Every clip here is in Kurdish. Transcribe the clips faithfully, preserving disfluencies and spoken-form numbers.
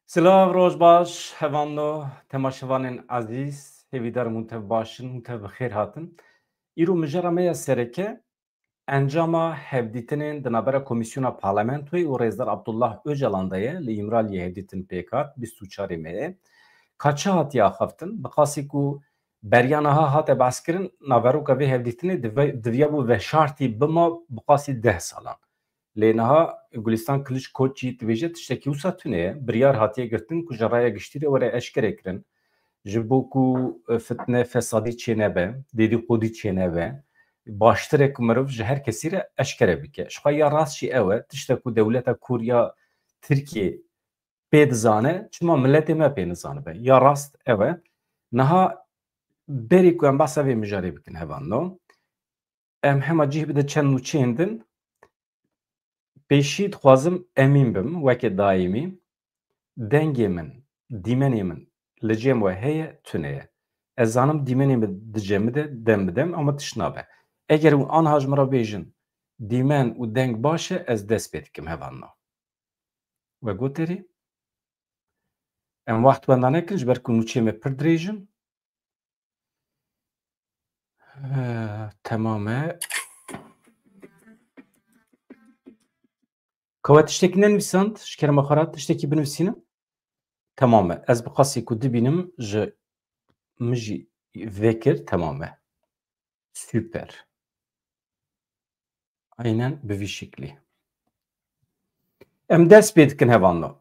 Silav, roj baş, hevano, temaşevanên ezîz, hêvîdar im hûn tev baş in, hûn tev bi xêr hatin. Îro mijara me ya sereke encama hevdîtinên di navbera Komîsyona Parlamentoyê û Rêzdar Abdullah Ocalan de ye, li Îmraliyê hevdîtin pêk hat, bîst û çarê meyê. Ka çi hatiye axaftin? Bi qasî ku beriya niha hate behskirin, naveroka vê hevdîtinê dive-, diviya bû veşartî bima bi qasî deh salan. Lê niha Gulistan Kiliç Koçî dibêje tiştekî wisa tune ye. Biryar hatiye girtin ku ji raya giştî re were eşkere kirin. Ji bo ku, e, fitne, fesadî çênebe, dedîqodî çênebe, baştir e ku mirov ji her kesî re eşkere bike. Ji xwe ya rast jî ew e, tiştek ku dewleta Kur ya Tirkiyê pê dizane, çima miletê me pê nizanibe? Ya rast ew e. Niha berî ku em behsa vê mijarê bikin, hevalno, em hema cih bide çend nûçeyên din. Pêşî dixwazim emîn bim, weke daîmî. Dengê min, dîmenê min li cem we heye, tune ye. Ez zanim dîmenê min dicemide dem bi dem, ama tişt nabe. Eger hûn anha ji min re bêjin, dîmen û deng baş e, ez dest pê dikim, hevalno. We got erê. Em wext wenda nekin, ji ber ku nûçeyê me pir dirêj in. Eh, temam e. Ka we tiştekî nenivîsand, ji kerema xwe re tiştekî binivîsînin. Temam e. Ez bi qasî ku dibînim ji min jî vekir, temam e. Super. Aynen bi vî şiklî. Em dest pê dikin, hevalno.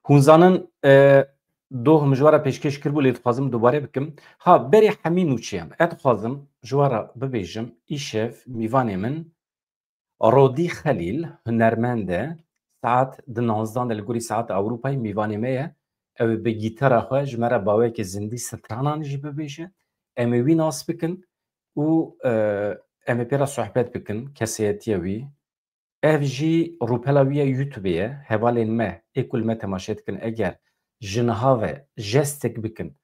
Hûn zanin, e, doh min ji we re pêşkêş kiribû, lê dixwazim dubare bikim. Ha, berê hemî nûçeyan, ez dixwazim ji we re bibêjim, îşev mîvanê min Rodî Xelîl, hunermend e, saet di nozdan de li gorî saeta Ewropayê mîvanê me ye. Ew ê bi gîtara xwe ji me re baweyeke zindî stranan jî bibêje. Em ê wî nas bikin û, e, em ê pê re sohbet bikin, kesayetiya wî. Ev jî rûpela wî ya YouTube-ê ye. Hevalên me, ê ku li me temaşe dikin, eger ji niha ve jestek bikin,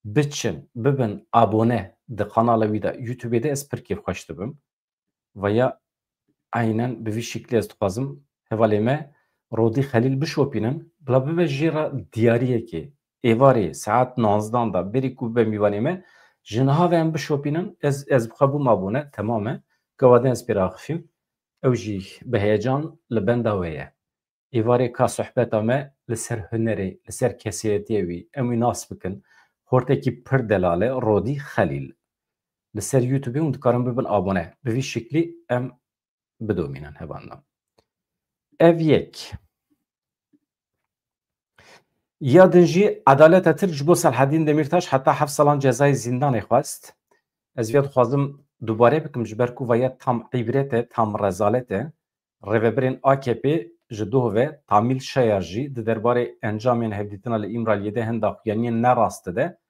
biçin, bibin abone di kanala wî de, YouTube-ê de, ez pir kêfxweş dibim. Veya aynen bi vî şiklî ez dixwazim hevalê me Rodî Xelîl bişopînin, bila bibe jê re diyariyekê. Êvarê saet nozdan de berî ku bibe mîvanê me, ji niha ve em bişopînin, ez, ez bi xwe bûm abone, temam e. Gava din ez pê re axifîm. Ew jî bi heyecan li benda we ye. Êvarê ka sohbeta me li ser hunerê, li ser kesayetiya wî, em wî nas bikin. Xortekî pir delal e, Rodî Xelîl. Li ser YouTube-ê hûn dikarin bibin abone. Bi vî şiklî em bidomînin, hevalno. Ev yek. Ya din jî, Edaleta Tirk ji bo Selahedîn Demîrtaş heta heft salan cezayê zîndanê xwest. Ez viya dixwazim dubare bikim, ji ber ku vaya tam îbret e, tam rezalet e. Rêvebirên A K P ji doh ve Tamîl Şayar jî di derbarê encamên hevdîtina li Îmraliyê de hinda xuyaniyên ne rast dide.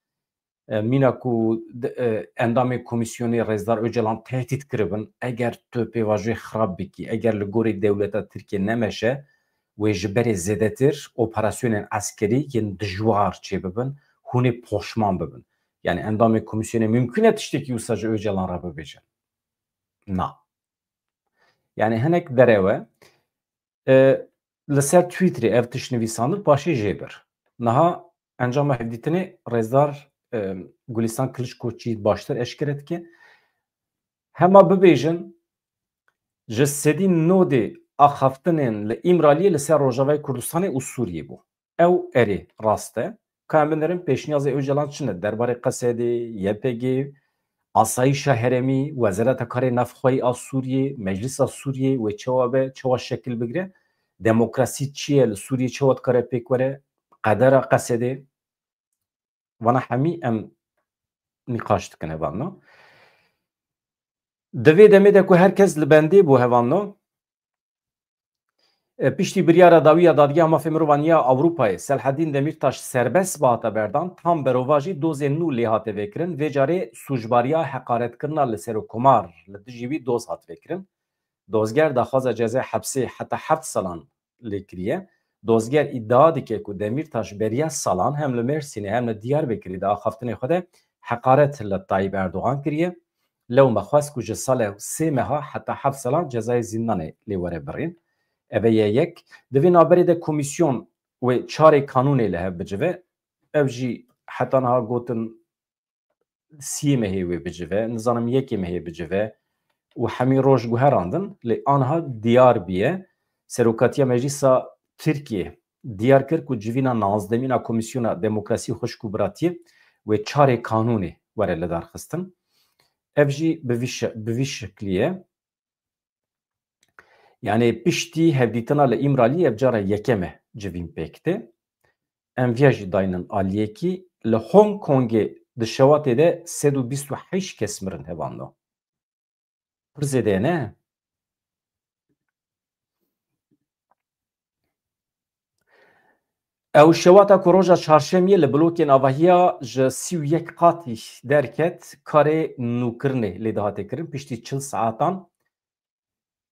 E, mîna ku d-, e, endamê komîsyonê Rêzdar Ocalan tehdît kiribin, eger tu pêvajoyê xirab bikî, eger li gorî dewleta Tirkiyê nemeşe, wê ji berê zêdetir operasyonên eskerî yên dijwar çêbibin, hûn ê poşman bibin. Yani endamê komîsyonê mimkun e tiştekî wisa ji Ocalan re bibêje? Na. Yani hinek derew e. E, li ser Twitterê ev tişt nivîsandin, paşê jê bir. Niha encama hevdîtinê Rêzdar, e, Gulistan Kiliçkoçî baştir eşkere dike. Hema bibêjin, ji sedî nodê axaftinên li Îmraliyê li ser Rojavayê Kurdistanê û Sûriyê bû. Ew erê rast e. Ka em binêrin pêşniyazê Ocalan çi ne? Derbarê Qesedê, Y P G, asayîşa herêmî, Wezareta Karê Navxweyî a Sûriyê, Meclisa Sûriyê wê çawa be, çawa şekil bigire? Demokrasî çi ye? Li Sûriyê çawa dikare pêk were? Qedera Qesedê. Vana hemî em nîqaş dikin hevalno. Di vê demê de ku her kes li bendê bû hevalno, e, piştî biryara dawî ya Dadgeha Mafê Mirovan ya Ewropayê, Selahedîn Demîrtaş serbest bihata berdan, tam berovajî dozên nû lê hate vêkirin. Vê carê sûcbariya heqaretkirina li Serokomar li dijî wî doz hat vêkirin. Dozger daxwaza cezayê hepsê heta heft salan lê kiriye. Dozger îdia dike ku Demîrtaş beriya salan hem li Mêrsînê hem li Diyarbekirê di axaftinê xwe de heqaret li Tayyip Erdogan kiriye. Lewma xwest ku ji sala sê meha heta heft salan cezayê zîndanê lê were birîn. Ev e yek. Di vê navberê de komîsyon wê çarê kanûnê li hev bicive. Ev jî heta niha gotin siyê mehê wê bicive, nizanim yekê mehê bicive û hemî roj guherandin, lê aniha diyar bûye. Serokatiya Meclîsa Tirkiyê diyar kir ku civîna nazdemîn a Komîsyona Demokrasî, Xwişk û Biratiyê wê çarê kanûnê were lidarxistin. Ev jî bi vî şe-, bi vî şeklî ye. Yanî piştî hevdîtina li Îmralî ev cara yekem e civîn pêk tê. Em viya jî daynin aliyekî, li Hong Kongê di şewatê de sed û bîst û heşt kes mirin, hevando. Pir zêde ye, ne? Ew şewata ku roja çarşemiyê li blokên avahiya ji sî û yek qatî derket, karê nûkirinê lê dihatê kirin. Piştî çil saetan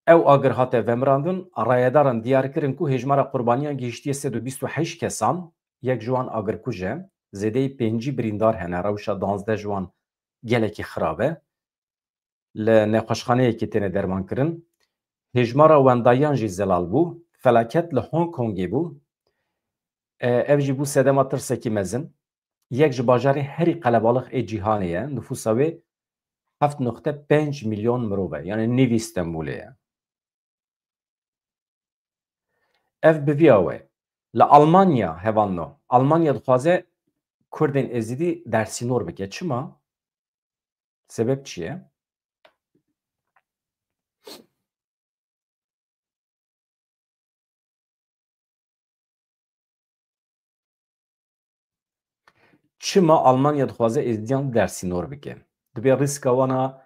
ew agir hate vemirandin. Rayedaran diyar kirin ku hêjmara qurbaniyan gihiştiye sed û bîst û heşt kesan, yek ji wan agirkuj e. Zêdeyî pêncî birîndar hene, rewşa duwazdeh ji wan gelekî xirab e. Li nexweşxaneyekê têne dermankirin. Hêjmara wendayiyan jî zelal bû. Felaket li Hong Kongê bû. E, ev jî bû sedema tirsekî mezin. Yek ji bajarê herî qelebalix ê cîhanê ye. Nifûsa wê heft nokte pênc milyon mirov e. Yanî nîvî Stenbolê ye. Ev bi vîya we. Li Almanya, hevalno, Almanya dixwaze Kurdên Êzidî dersînor bike. Çima? Sebeb çi ye? Çima Almanya dixwaze Êzidiyan dersînor bike? Dibê rîska wana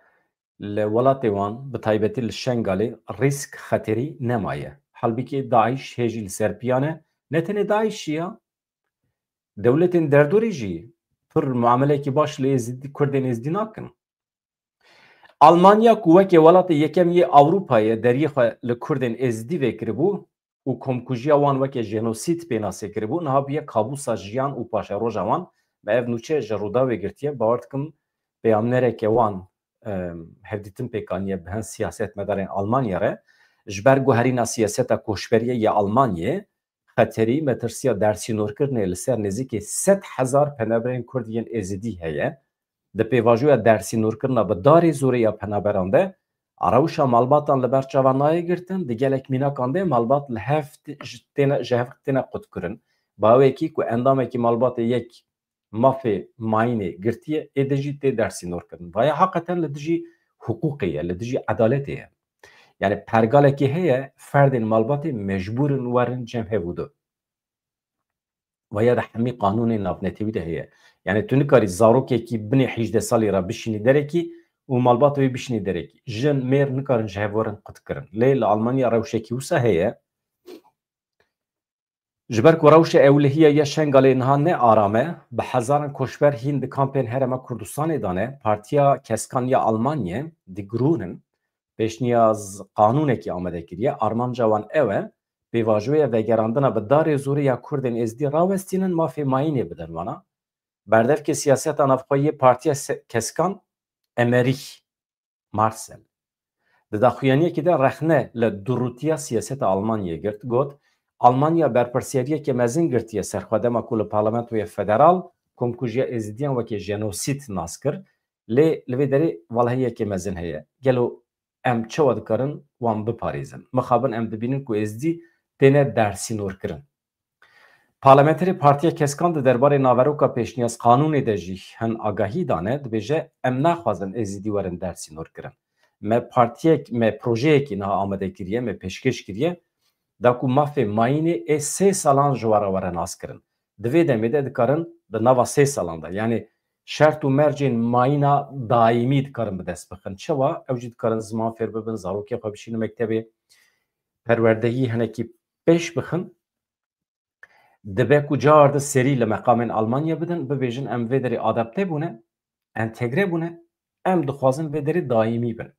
li welatê wan, bi taybetî li Şengalê rîsk, xeterî nemaye. Halbikî DAIŞ hê jî li ser piyan e. Ne tenê DAIŞ jî ya. Dewletên derdorî jî pir muamelekî baş li Êzidî, Kurdên Êzidî nakin. Almanya ku weke welatê yekem yê Ewropayê deriyê xwe li Kurdên Êzidî vekiribû û komkujiya wan weke jenosîd pênasê kiribû, niha bûye kabûsa jiyan û paşeroja wan. Me ev nûçe ji Rûdawê girtiye. Bawer dikim peyamnereke wan, em, hevdîtin pêk aniye bi hin siyasetmedarên Almanya re. Ji ber guherîna siyaseta koçberiyê ya Almanyê, xeterî, metirsiya dersînorkirinê li ser nêzîkî sed hezar penaberên Kurd yên Êzidî heye. Di pêvajoya dersînorkirina bi darê zorê ya penaberan de, rewşa malbatan li ber çavan nayê girtin, di gelek mînakan de malbat li hev tê-, ji têne, ji hev têne qutkirin. Bawekî ku endamekî malbatê yek mafê mayînê girtiye, êdî jî tê dersînorkirin. Vaya heqeten li dijî hiqûqê ye, li dijî edaletê ye. Yanî pergalekê heye, ferdên malbatê mecbûr in werin cem hev û du. Vaya di hemî qanûnên navnetewî de heye. Yanî tu nikarî zarokekî binê hîjdeh salî re bişînî derekî û malbata wê bişînî derekî. Jin, mêr nikarin ji hev werin qutkirin. Lê li Almanya rewşekî wisa heye. Ji ber ku rewşa ewlehiya ya Şengalê niha ne aram e, bi hezaran koçber hîn di kampên Herêma Kurdistanê de ne, Partiya Keskan ya Almanyê, Die Grünen, pêşniyaz qanûnekî amade kiriye. Armanca wan ew e, pêvajoya vegerandina bi darê zorê ya Kurdên Êzidî rawestînin, mafê mayînê bidin wana. Berdevkê siyaseta navxweyî yê Partiya Se-, Keskan, Emmerich Marcel, di daxuyaniyekî de rexne li durûtiya siyaseta Almanyayê girt, got, Almanya berpirsiyariyeke mezin girtiye ser xwe dema ku li Parlamentoya Federal komkujiya Êzidiyan weke jenosîd nas kir, lê li vê derê valahiyeke mezin heye. Gelo em çawa dikarin wan biparêzin? Mixabin em dibînin ku Êzidî têne dersînorkirin. Parlamenterê Partiya Keskan di derbarê naveroka pêşniyaz qanûnê de jî hin agahî dane, dibêje, em naxwazin Êzidî werin dersînorkirin. Me partiyek, me projeyekî niha amade kiriye, me pêşkêş kiriye, da ku mafê mayînê ê sê salan ji we re were naskirin. Di vê demê de dikarin di nava sê salan de, yanî şert û mercên mayîna daîmî dikarin bi dest bixin. Çawa? Ew jî dikarin ziman fêr bibin, zarokê xwe bişînin mektebê, perwerdehî hinekî pêş bixin. Dibe ku cardi serî li meqamên Almanya bidin, bibêjin, em vê derê adapte bûne, entegre bûne, em dixwazin vê derê daîmî bin.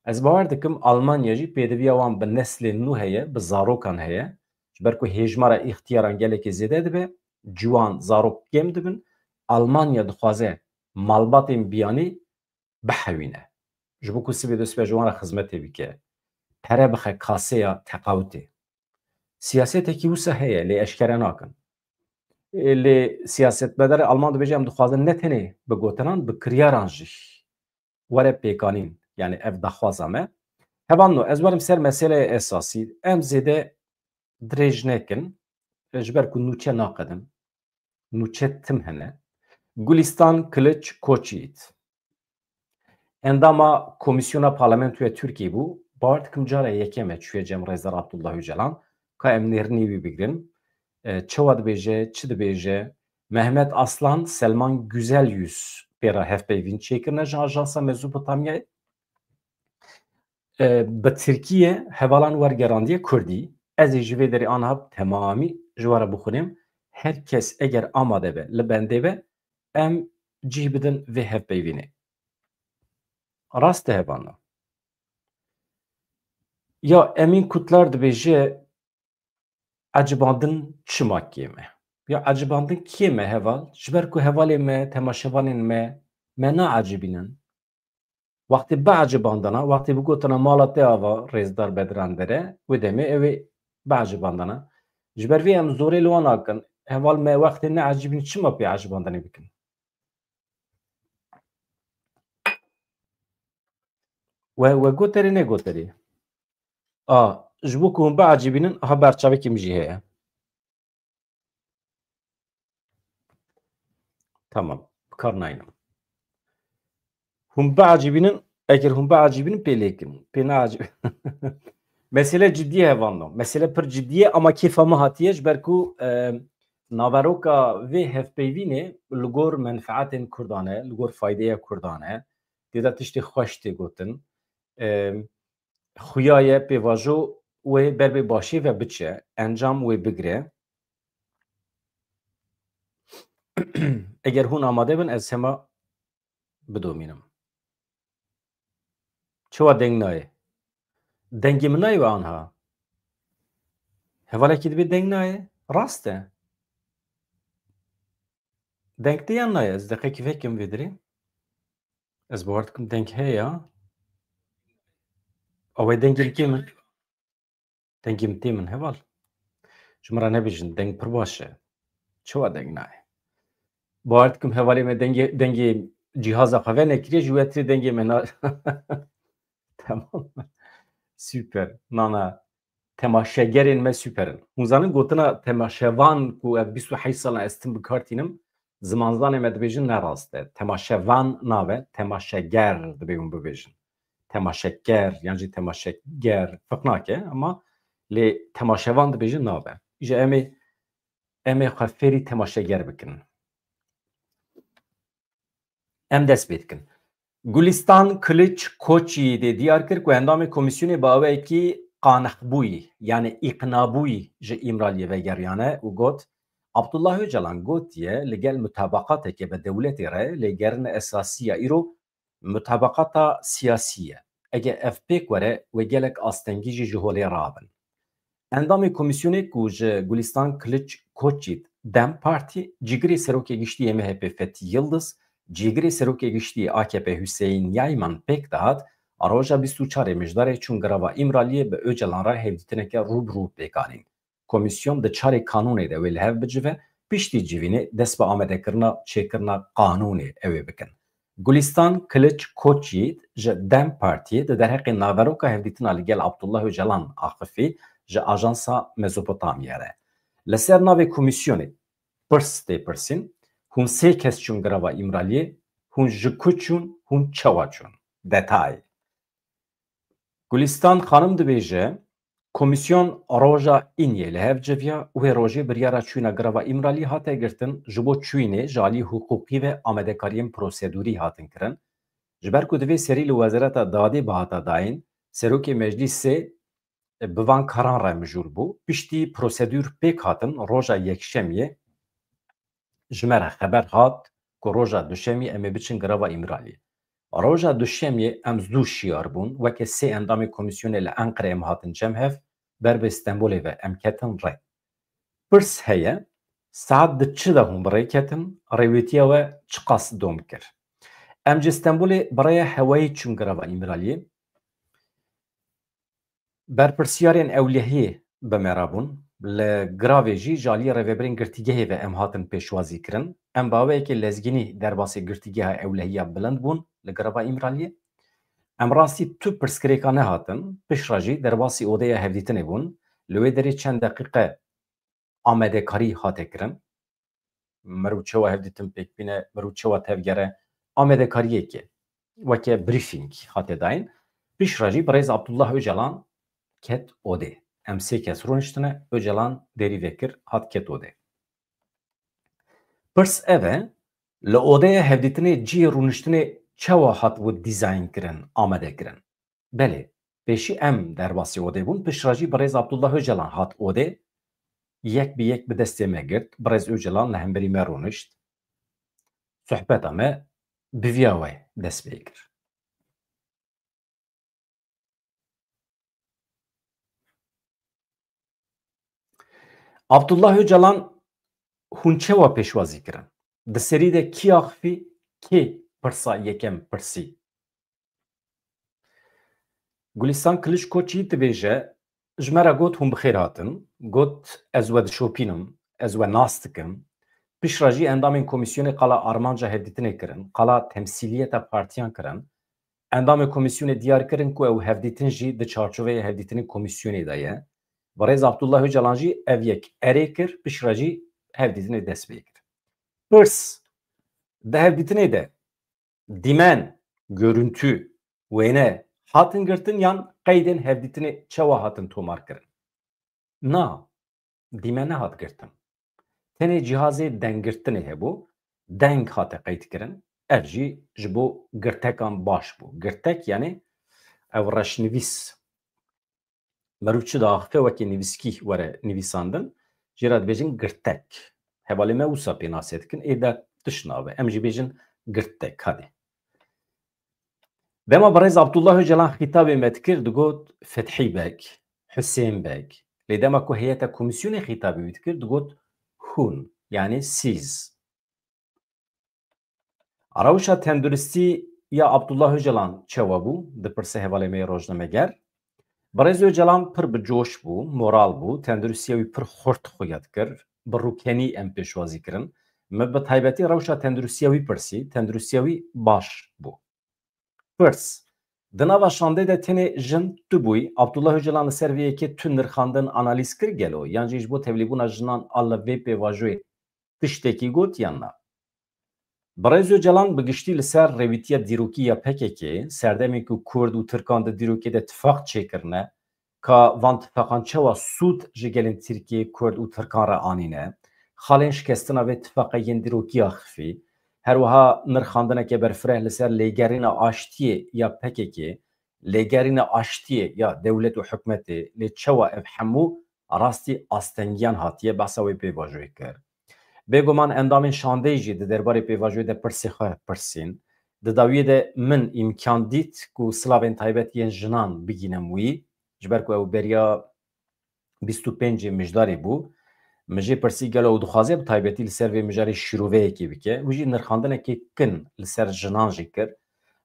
Ez bawer dikim Almanya jî pêdiviya wan bi neslên nû heye, bi zarokan heye. Ji ber ku hêjmara îxtiyaran gelekî zêde dibe, ciwan, zarok kêm dibin. Almanya dixwaze malbatên biyanî Ji bo ku sibê destpê ji wan re xizmetê bike. Pere bixe kaseya teqawitê. Siyasetekî wisa heye, lê eşkere nakin. Ê, lê siyasetmedarê Alman dibêje, em dixwazin ne tenê bi gotinan, bi kiryaran jî were pêkanîn. Yani ev daxwaza me. Hevalno, ez werim ser meseleyê esasî. Em zêde dirêj nekin. Ji ber ku nûçe naqedin. Nûçe tim hene. Gulistan Kiliç Koçyiğit. Endama Komîsyona Parlamentoya Tirkiyê bû. Bawer dikim cara yekem e çûye cem Rêzdar Abdullah Ocalan. Ka em nêrînê wî bigrin. E, çawa dibêje, çi dibêje? Mehmet Aslan, Selman Güzel Yüz pê re hevpeyvîn çêkirine ji Ajansa Mezopotamyayê. E, bi Tirkiyê hevalan wergerandiye Kurdî. Ez ê ji vê derê aniha bi temamî ji we re bixwînim. Her kes eger amade be, li bendê be, em cih bidin vê hevpeyvînê. Rast e hevalno. Ya Emîn Kutlar dibêje, ecibandin çima kêm e? Ya ecibandin kêm e heval? Ji ber ku hevalê me, temaşevanên me, me naecibînin. Wextê biecibandina, wextê bigotina mala te ava Rêzdar Bedran Dere, wê demê ew ê biecibandina. Ji ber vê em zorê li wan nakin. Heval me wextê neecibîn çima pê ecibandinê bikin? We, we goterê negoterê. A, ji bo ku hûn biecibînin, aha berçavekî min jî heye. Tamam, bi kar naynim. Hûn biecibînin, eger hûn biecibînin pê lêkin. Pê neecib-, Mesele ciddiye hevalno. Mesele pir ciddiye ama kêfa min hatiye ji ber ku, e, naveroka vê hevpeyvînê li gor menfeetên Kurdan e, li gor faydeya Kurdan e. Tê de tiştê xweş tê gotin. E, xuya ye pêvajo wê ber bê başê ve biçe, encam wê bigre. Eger hûn amade bin, ez hema bidomînim. Çawa deng nayê? Dengê min nayê we anha? Hevalekî dibê deng nayê. Rast e. Deng tê yan nayê? Ez deqekî vekim vê dirê. Ez bawer dikim deng heye ya. Ew ê dengê min kêm e. Dengê min tê min heval. Ji min re nebêjin, deng pir baş e. Çawa deng nayê? Bawer dikim hevalê me dengê, dengê cîhaza xwe venekiriye, ji we tirê dengê me na-, Tamam. Süper. Nana. Temaşegerên me süper in. Hûn zanin gotina temaşevan ku ev bîst û heşt salan ez tim bi kar tînim, zimanzanê me dibêjin ne rast e. Temaşevan nabe, temaşeger dibê hûn bibêjin. Temaşeker yan jî temaşeger ferq nake ama lê temaşevan dibêjin nabe. Îja em ê, em ê xwe fêrî temaşeger bikin. Em dest pê dikin. Gulistan Kiliç Koçî dê diyar kir ku endamê komîsyonê bi awayekî qanixbûyî, yani îqnabûyî ji Îmraliyê vegeriyane û got, Abdullah Ocalan gotiye, li gel mutabaqateke bi dewletê re lê gerine esasî ya îro mutabaqata siyasî ye. Eger ev pêk were, wê gelek astengî jî ji holê rabin. Endamê komîsyonê ku ji Gulistan Kiliç Koçyiğit, DEM Partî, cîgirê serokê giştî yê M H P Fethi Yildiz, cîgirê serokê giştî yê A K P Hüseyin Yayman pêk dihat, a roja bîst û çarê Mijdarê çûn girava Îmraliyê bi Ocalan re hevdîtineke rû bi rû pêk anîn. Komîsyon di çarê kanûnê de wê li hev bicive, piştî civînê dest bi amadekirina çêkirina qanûnê ew ê bikin. Gulistan Kiliç Koçyiğit ji DEM Partiyê di derheqê naveroka hevdîtina li gel Abdullah Ocalan axifî ji Ajansa Mezopotamya re. Li ser navê komîsyonê pirs tê pirsîn, hûn sê kes çûn girava Îmraliyê, hûn ji ku çûn, hûn çawa çûn? Detay. Gulistan Xanim dibêje, Komîsyon roja Îniyê li hev civiya, wê rojê biryara çûna girava Îmralî hate girtin, ji bo çûyînê ji alî hiqûqî ve amadekariyên prosedûrî hatin kirin. Ji ber ku di vê serî li Wezareta Dadê bihata dayîn, Serokê Meclîsê bi van karan re mijûl bû. Piştî prosedûr pêk hatin, roja Yekşemiyê ji me re xeber hat ku roja Duşemiyê em ê biçin girava Îmraliyê. Roja Duşemiyê em zû şiyar bûn, weke sê endamê komîsyonê li Enqerê em hatin cem hev, ber bi Stenbolê ve em ketin rê. Pirs heye, saet di çi de hûn bi rê ketin, rêwîtiya we çiqas dom kir? Em ji Stenbolê bi rêya hewayî çûn girava Îmraliyê. Berpirsiyarên ewlehiyê bi me re bûn. Li giravê jî ji aliyê rêvebirên girtîgehê ve em hatin pêşwazî kirin. Em bi awayekî lezgînî derbasî girtîgeha ewlehiya bilind bûn li girava Îmraliyê. Em rastî tu pirsgirêka nehatin, piştre jî derbasî odeya hevdîtinê bûn. Li wê derê çend deqîqe amadekarî hate kirin. Mirov çawa hevdîtin pêk bîne, mirov çawa tevgere, amadekariyeke weke briefing hate dayîn. Piştre jî birêz Abdullah Ocalan ket odê. Em sê kes rûniştine, Ocalan derî vekir, hat ket odê. Pirs ev e, li odeya hevdîtinê cihê rûniştinê çawa hatibû dîzayn kirin, amade kirin? Belê, pêşî em derbasî odê bûn, piştre jî birêz Abdullah Ocalan hat odê, yek bi yek bi destê me girt, birêz Ocalan li hemberî me rûnişt. Sohbeta me bi vî awayî dest pê kir. Abdullah Ocalan, hûn çawa pêşwazî kirin? Di serî de kî axifî, kê pirsa yekem pirsî? Gulistan Kiliç Koçî dibêje, ji me re got, hûn bi xêr hatin. Got, ez we dişopînim, ez we nas dikim. Piştre jî endamên komîsyonê qala armanca hevdîtinê kirin, qala temsîliyeta partiyan kirin. Endamê komîsyonê diyar kirin ku ew hevdîtin jî di çarçoveya hevdîtinê komîsyonê de ye. Birêz Abdullah Ocalan jî ev yek erê kir, piştre jî hevdîtinê dest pê kir. Pirs, di hevdîtinê de dîmen, görüntü, wêne hatin girtin yan qeydên hevdîtinê çawa hatin tomar kirin? Na, dîme nehat girtin. Tenê cihazê denggirtinê hebû, deng hate qeyd kirin. Ev jî ji bo girtekan baş bû. Girtek, yani ev reşnivîs. Meriv çi diaxife wekî nivîskî were nivîsandin, jê re dibêjin girtek. Hevalê me wisa pê nasê dikin, ê de tişt nabe. Em jî bêjin girtek, hadê. Dema birêz Abdullah Ocalan xîtabê me dikir, digot Fethî Beg, Husên Beg. Lê dema ku heyeta komîsyonê xîtabê wî dikir, digot hûn, yani siz. Rewşa tenduristî ya Abdullah Ocalan çawa bû? Dipirse hevalê me yê rojnameger. Birêz Ocalan pir bi coş bû, moral bû, tenduristiya wî pir xurt xuya dikir, bi rûkenî em pêşwazî kirin. Me bi taybetî rewşa tenduristiya wî pirsî, tenduristiya wî baş bû. Pirs, di nava şandê de tenê jin tu bûyî, Abdullah Ocalan li ser vê yekê tu nirxandin, analîz kir gelo, yan jî ji bo tevlîbûna jinan a li vê pêvajoyê tiştekî got yan na? Birêz Ocalan bi giştî li ser rêwîtiya dîrokî ya P K K, serdemên ku Kurd û Tirkan di dîrokê de tifaq çêkirine, ka van tifaqan çawa sûd ji gelên Tirkiyê, Kurd û Tirkan re anîne, xalên şikestina vê tifaqa yên dîrokî axifî, her wiha nirxandineke berfireh li ser lêgerîna aştiyê ya P K K, lêgerîna aştiyê ya dewlet û hikûmetê, lê çawa ev hemû rastî astengiyan hatiye, behsa wê pêvajoyê kir. Bêguman endamên şandeyî jî di derbarê pêvajoyê de pirsê xwe pirsîn. Di dawiyê de min îmkan dît ku silavên taybet yên jinan bigînim wî, ji ber ku ew beriya bîst û pêncê Mijdarê bû. Min jê pirsî, gelo ew dixwaze bi taybetî li ser vê mijarê şîroveyekê bike? Wî jî nirxandinekê kin li ser jinan jî kir.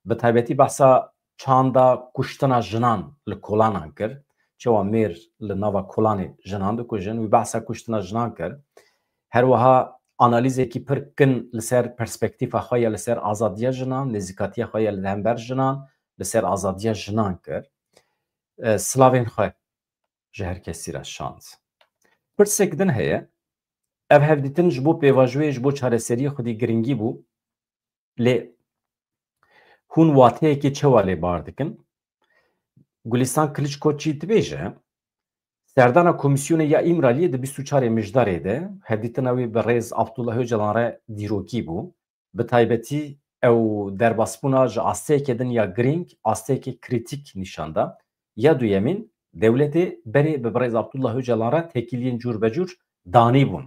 Bi taybetî behsa çanda kuştina jinan li kolanan kir. Çawa mêr li nava kolanê jinan dikujin, wî behsa kuştina jinan kir. Her wiha analîzekî pir kin li ser perspektîfa xwe ya li ser azadiya jinan, nêzîkatiya xwe ya li hember jinan, li ser azadiya jinan kir. E, silavên xwe ji her kesî re şand. Pirsek din heye, ev hevdîtin ji bo pêvajoyê, ji bo çareseriyê xwedî giringî bû, lê hûn wateyekê çawa lê bar dikin? Gulistan Kiliç Koçî dibêje, serdana Komîsyonê ya Îmraliyê di bîst û çarê Mijdarê de hevdîtina wî bi rêz Abdullah Ocalan re dîrokî bû. Bi taybetî ew derbasbûna ji asteyeke din ya girîng, asteyeke krîtîk nîşan da. Ya duyemîn, dewletê berê bi birêz Abdullah Ocalan re têkiliyên cûr be cûr danîbûn.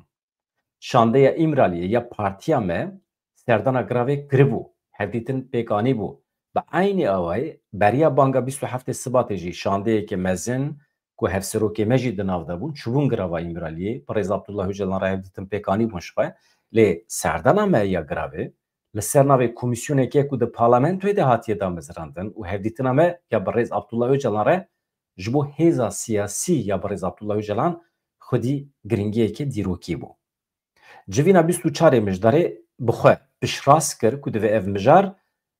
Şandeya Îmraliyê ya partiya me serdana giravê kiribû, hevdîtin pêk anîbû. Bi eynî awayî beriya banga bîst û heftê Sibatê jî şandeyeke mezin ku hevserokê me jî di nav de bûn, çûbûn girava Îmraliyê, birêz Abdullah Ocalan re hevdîtin pêk anîbûn ji xwe. Lê serdana me ya giravê li ser navê komîsyonekê ku di parlamentoyê de hatiye damezrandin û hevdîtina me ya birêz Abdullah Ocalan re ji bo hêza siyasî ya birêz Abdullah Ocalan xwedî giringiyeke dîrokî bû. Civîna bîst û çarê mijdarê bi xwe piştrast kir ku divê ev mijar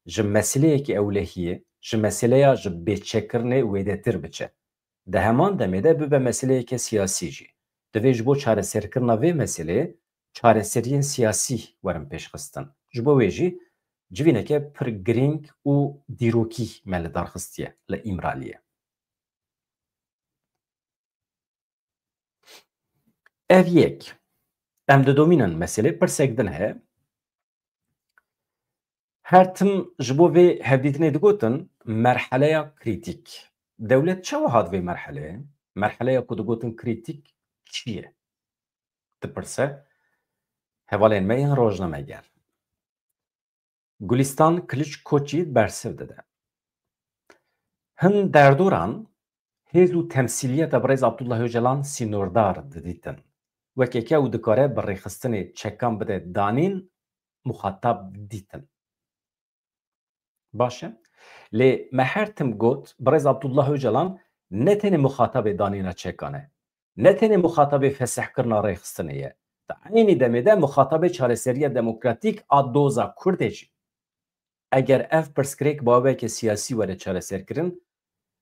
ji meseleyekî ewlehiyê, ji meseleya ji bêçekkirinê wêdetir biçe. Di heman demê de bibe meseleyeke siyasî jî. Divê ji bo çareserkirina vê meseleyê çareseriyên siyasî werin pêşxistin. Ji bo wê jî civîneke pir girîng û dîrokî me li dar xistiye li Îmraliyê. Ev yek. Em didomînin meselê, pirsek din heye. Her tim ji bo vê hevdîtinê digotin merheleya krîtîk. Dewlet çawa hat vê merheleyê? Merheleya ku digotin krîtîk çi ye? Dipirse hevalên me yên rojnameger. Gulistan Kiliç Koçî bersiv dide. Hin derdoran hêz û temsîliyeta birêz Abdullah Ocalan sînordar didîtin. Wekeke ew dikare bi rêxistinê çekan bide danîn muxatab dîtin. Baş e. Lê me her tim got, birêz Abdullah Ocalan ne tenê muxatabê danîna çekan e, ne tenê muxatabê fesihkirina rêxistinê ye. Di eynî demê de muxatabê çareseriya demokratîk a doza Kurd e jî. Eger ev pirsgirêk bi aweke siyasî were çareserkirin,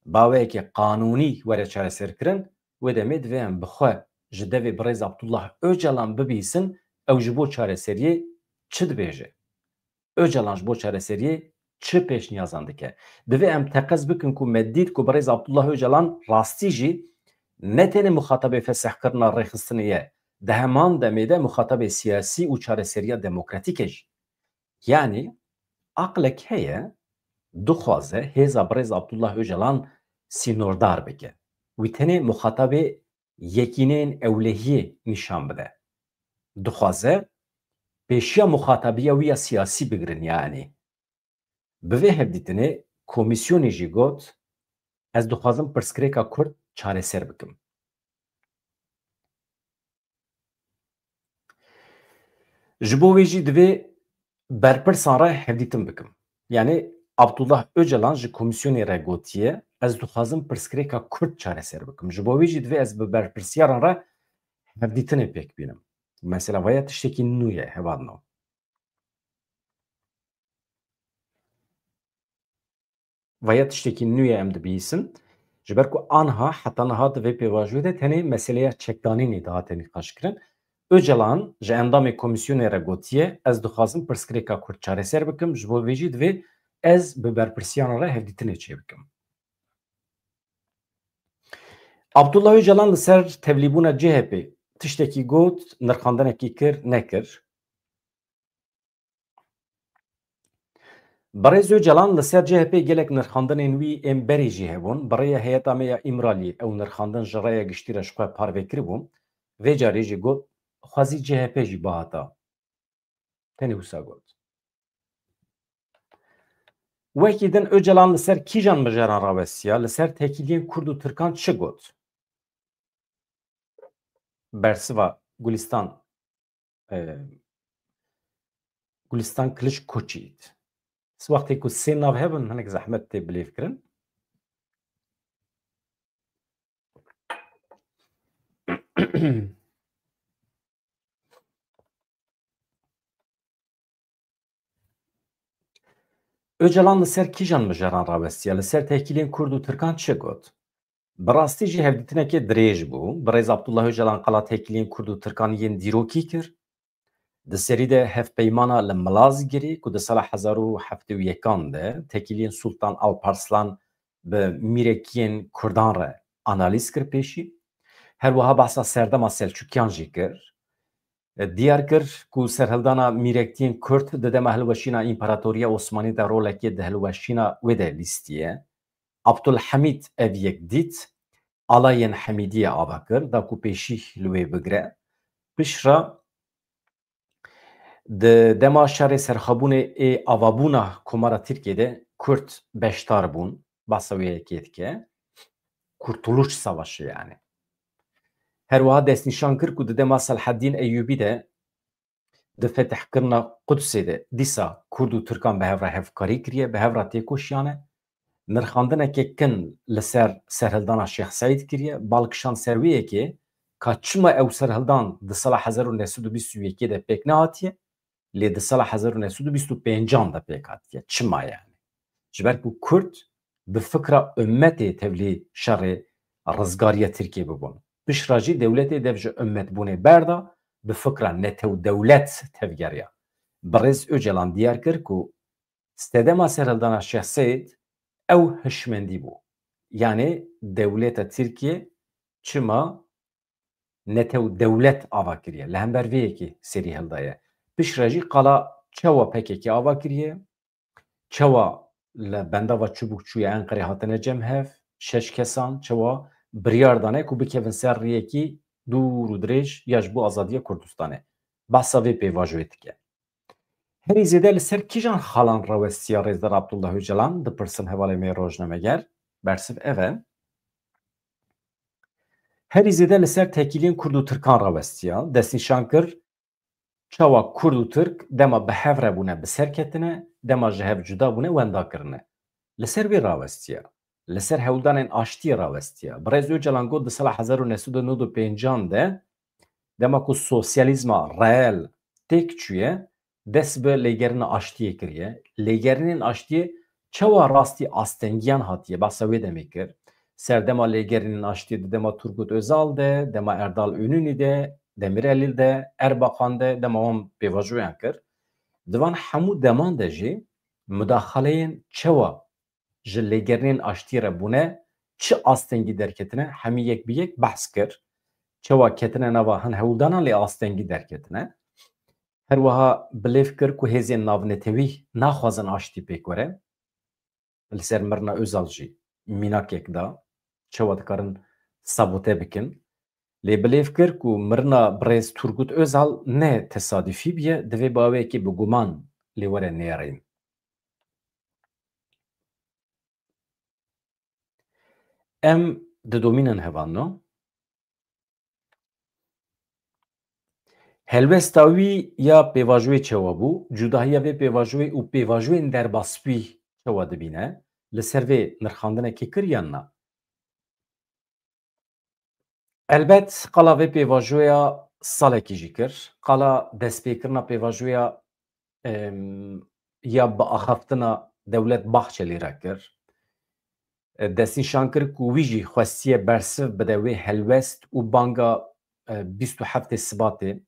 bi aweke qanûnî were çareserkirin, wê demê divê em bi xwe ji devê birêz Abdullah Ocalan bibihîsin, ew ji bo çareseriyê çi dibêje? Ocalan ji bo çareseriyê çi pêşniyazan dike? Divê em teqez bikin ku me dît ku birêz Abdullah Ocalan rastî jî ne tenê muxatabê fesihkirina rêxistinê ye, di heman demê de muxatabê siyasî û çareseriya demokratîk e jî. Yanî aqlek heye, dixwaze hêza birêz Abdullah Ocalan sînordar bike. Wî tenê muxatabê yekîneyên ewlehiyê nîşan bide. Dixwaze pêşiya muxatabiya wî ya siyasî bigirin, yanî. Bi vê hevdîtinê komîsyonê jî got, ez dixwazim pirsgirêka Kurd çareser bikim. Ji bo wê jî divê berpirsan re hevdîtin bikim. Yanî Abdullah Ocalan ji komîsyonê re gotiye, ez dixwazim pirsgirêka Kurd çareser bikim. Ji bo wê jî divê ez bi berpirsiyaran re hevdîtinê pêk bînim. Mesela vaya tiştekî nû ye, hevalno. Vaya tiştekî nû ye em dibihîsin. Ji ber ku anha heta niha di vê pêvajoyê de tenê meseleya çekdanînê dihate nîqaşkirin. Ocalan ji endamê komîsyonê re gotiye, ez dixwazim pirsgirêka Kurd çareser bikim, ji bo vê jî divê ez bi berpirsiyaran re hevdîtinê çêbikim. Abdullah Ocalan li ser tevlîbûna C H P tiştekî got, nirxandinekî kir, nekir. Birêz Ocalan li ser C H P gelek nirxandinên wî ên berê jî hebûn. Bi rêya heyeta me ya Îmraliyê ew nirxandin ji rêya giştî re ji xwe parve kiribû. Vê carê jî got, xwezî C H P jî bihata. Tenê wisa got. Wekî din Ocalan li ser kîjan mijaran rawestiya, li ser têkiliyên Kurd û Tirkan çi got? Bersiva Gulistan, e, Gulistan Kiliç Koçî. Wextê ku sê nav hebin, hinek zehmet tê bilêvkirin. Ocalan li ser kîjan mijaran rawestiya? Li ser têkiliyên Kurd û Tirkan çi got? Bi rastî jî hevdîtinekê dirêj bû. Birêz Abdullah Ocalan qala têkiliyên Kurd û Tirkan yên dîrokî kir. Di serî de hevpeymana li Milazgirî ku di sala hezar û heftê û yekan de têkiliyên Sultan Alparslan bi mîrekiyên Kurdan re analîz kir pêşî. Her wiha behsa serdema Selçukiyan jî kir. Diyar kir ku serhildana mîrektiyên Kurd di dema hilweşîna Împaratoriya Osmanî de rolekê di hilweşîna wê de lîstiye. Abdulhamîd ev yek dît, alayên Hemîdiyê ava kir, da ku pêşî li wê bigire. Piştre di dema şerê serxwebûnê ê avabûna Komara Tirkiyê de Kurd beşdar bûn, behsa wê yekê dike. Kurtuluş Savaşı yani. Her wiha destnîşan kir ku di dema Selheddîn Eyyûbî de Di fetihkirina Qudsê de dîsa Kurd û Tirkan bi hev re hevkarî kiriye, bi hev re têkoşiyane. Nirxandineke kin li ser serhildana Şêx Seîd kiriye, bal kişand ser wê yekê ka çima ew serhildan di sala hezar û neh sed û bîst û yekê de pêk nehatiye, lê di sala hezar û neh sed û bîst û pêncan de pêk hatiye. Çima yani? Ji ber ku Kurd bi fikra ummetê tevlî şerê rizgariya Tirkiyê bibûn. Piştre jî dewletê dev ji ummetbûnê berda, bi fikra netew dewlet tevgeriya. Birêz Ocalan diyar kir ku sedema serhildana Şêx Seîd ew hişmendî bû. Yanê dewleta Tirkiye çima netew dewlet ava kiriye? Li hember vê yekê serî hildaye. Piştre jî qala çawa P K K ava kiriye, çawa li bendava çibûk çûye Enqerê hatine cem hev, şeş kesan, çawa biryar dane ku bikevin ser riyekî dûr û dirêj ya ji bo azadiya Kurdistanê. Behsa vê pêvajoyê dike. Herî zêde li ser kîjan xalan rawestiya Rêzdar Abdullah Ocalan, dipirsin hevalê me rojnameger. Bersiv ev e. Herî zêde li ser tekîliyên Kurd û Tirkan rawestiya, destnîşan kir, çawa Kurd û Tirk dema bi hev re bûne bi ser ketine, dema ji hev cuda bûne wenda kirine. Li ser vê rawestiya, li ser hewldanên aştiyê rawestiya. Birêz Ocalan got di sala hezar û neh sed û nod û pêncan de, dema ku sosyalîzma reel têk çûye, dest bi lêgerîna aştiyê kiriye. Lêgerînên aştiyê çawa rastî astengiyan hatiye, behsa wê demê kir. Serdema lêgerînên aştiyê di dema Turgut Özal de, dema Erdal Önünü de, Demirelî de, Erbakan de, dema wan pêvajoyan kir. Di van hemû deman de jî mudaxaleyên çawa ji lêgerînên aştiyê re bûne, çi astengî derketine, hemî yek bi yek behs kir. Çawa ketine nava hin hewldanan lê astengî derketine. Her wiha bilêv kir ku hêzên navnetewî naxwazin aştî pêk were. Li ser mirina Özal jî mînakek da, çawa dikarin sabote bikin. Lê bilêv kir ku mirina birêz Turgut Özal ne tesadufî bûye, divê bi awayekî bi guman lê were nêrîn. Em didomînin hevalno. Helwesta wî ya pêvajoyê çawa bû? Cudahiya vê pêvajoyê û pêvajoyên derbasbûyî çawa dibîne? Li ser vê nirxandinekê kir yan na? Elbet qala vê pêvajoya salekî jî kir. Qala destpêkirina pêvajoya, em, ya biaxaftina Dewlet Bahçelî re kir. E, destnîşan kir ku wî jî xwestiye bersiv bide wê helwest û banga, e, bîst û heftê Sibatê.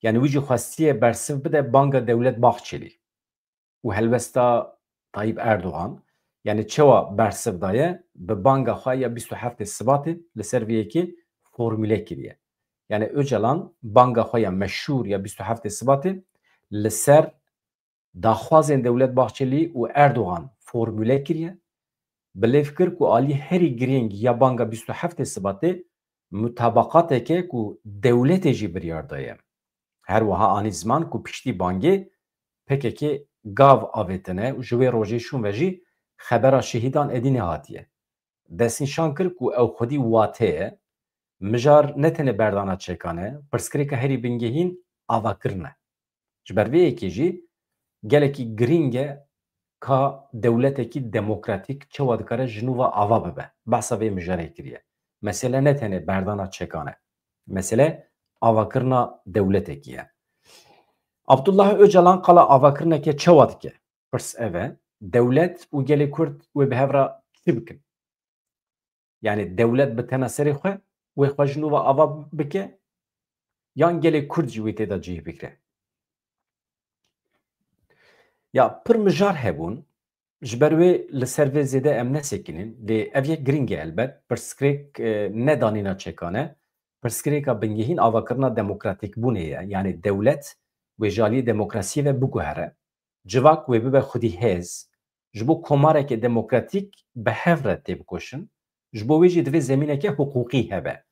Yani wî jî xwestiye bersiv bide banga Dewlet Bahçelî û helwesta Tayyip Erdogan. Yani çawa bersiv daye, bi banga xwe ya bîst û heftê Sibatê li ser vê yekê formule kiriye. Yani Ocalan banga xwe ya meşhûr ya bîst û heftê Sibatê li ser daxwazên Dewlet Bahçelî û Erdogan formule kiriye. Bilêv kir ku alî herî girîng ya banga bîst û heftê Sibatê mutabaqateke ku dewletê jî biryar daye. Her wiha anî ziman ku piştî bangê P K K gav avêtine û ji wê rojê şûn ve jî xebera şehîdan êdî nehatiye. Destnîşan kir ku ew xwedî wate ye, mijar ne tenê berdana çekan e, pirsgirêka herî bingehîn avakirin e. Ji ber vê yekê jî gelekî girîng e ka dewletekî demokratîk çawa dikare ji nû ve ava bibe. Behsa vê mijarê kiriye. Mesele ne tenê berdana çekan e. Mesele avakirina dewletekî ye. Abdullah Ocalan qala avakirineke çawa dike? Pirs ev e, dewlet û gelê Kurd wê bi hev re çi bikin? Yani dewlet bi tena serê xwe, wê xwe ji nû ve ava bike, yan gelê Kurd jî wê tê de cih bigire? Ya pir mijar hebûn, ji ber wê li ser vê zêde em nesekinin, lê ev yek girîng e elbet, pirsgirêk, e, ne danîna çekan e, pirsgirêka bingehîn avakirina demokratîkbûnê ye, yani dewlet wê ji aliyê demokrasiyê ve biguhere, civak wê bibe xwedî hêz, ji bo komareke demokratîk bi hev re têbikoşin, ji bo wê jî divê zemîneke hiqûqî hebe.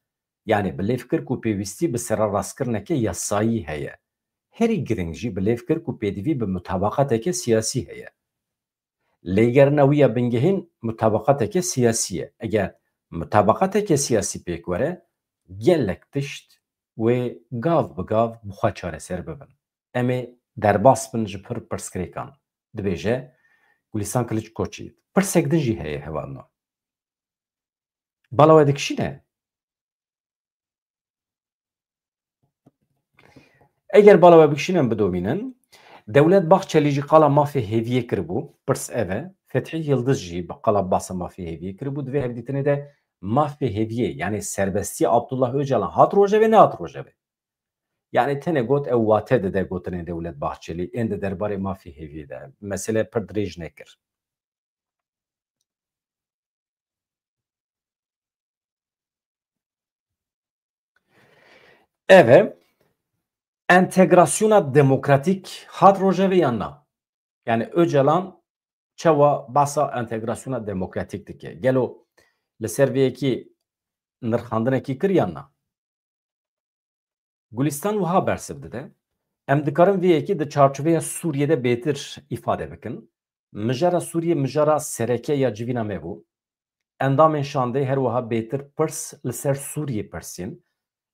Yani bilêv kir ku pêwîstî bi sererastkirineke yasayî heye. Herî girîng jî bilêv kir ku pêdivî bi mutabaqateke siyasî heye. Lêgerina wî ya bingehîn mutabaqateke siyasî ye. Eger mutabaqateke siyasî pêk were, gelek tişt wê gav bi gav bi xwe çareser bibin. em ê derbas bin ji pir pirsgirêkan, dibêje Gulîstan Kiliçkoçî. Pirsek din jî heye hevalno. Bala we dikişîne? Eger bala we bikişînin bidomînin, Dewlet Bahçelî jî qala mafê hêviyê kiribû, pirs ev e, Fethî Yildiz jî bi qala basa mafê hêviyê kiribû, di vê hevdîtinê de mafê hêviyê, yanî serbestiya Abdullah Ocalan hat rojevê, nehat rojevê? Yanî tenê got ew wate dide gotinên Dewlet Bahçelî, ên di derbarê mafê hêviyê de. Mesele pir dirêj nekir. Ev e, entegrasyona demokratîk hat rojevê yan na? Yani Ocalan çawa basa entegrasyona demokratîk dike? Gelo li ser vê yekî nirxandinekî kir yan na? Gulistan wiha bersiv dide, em dikarin vê yekî di çarçoveya Sûriyê de bêtir îfade bikin. Mijara Sûriyê mijara sereke ya civîna me bû. Endamên şandê her wiha bêtir pirs li ser Sûriyê pirsîn.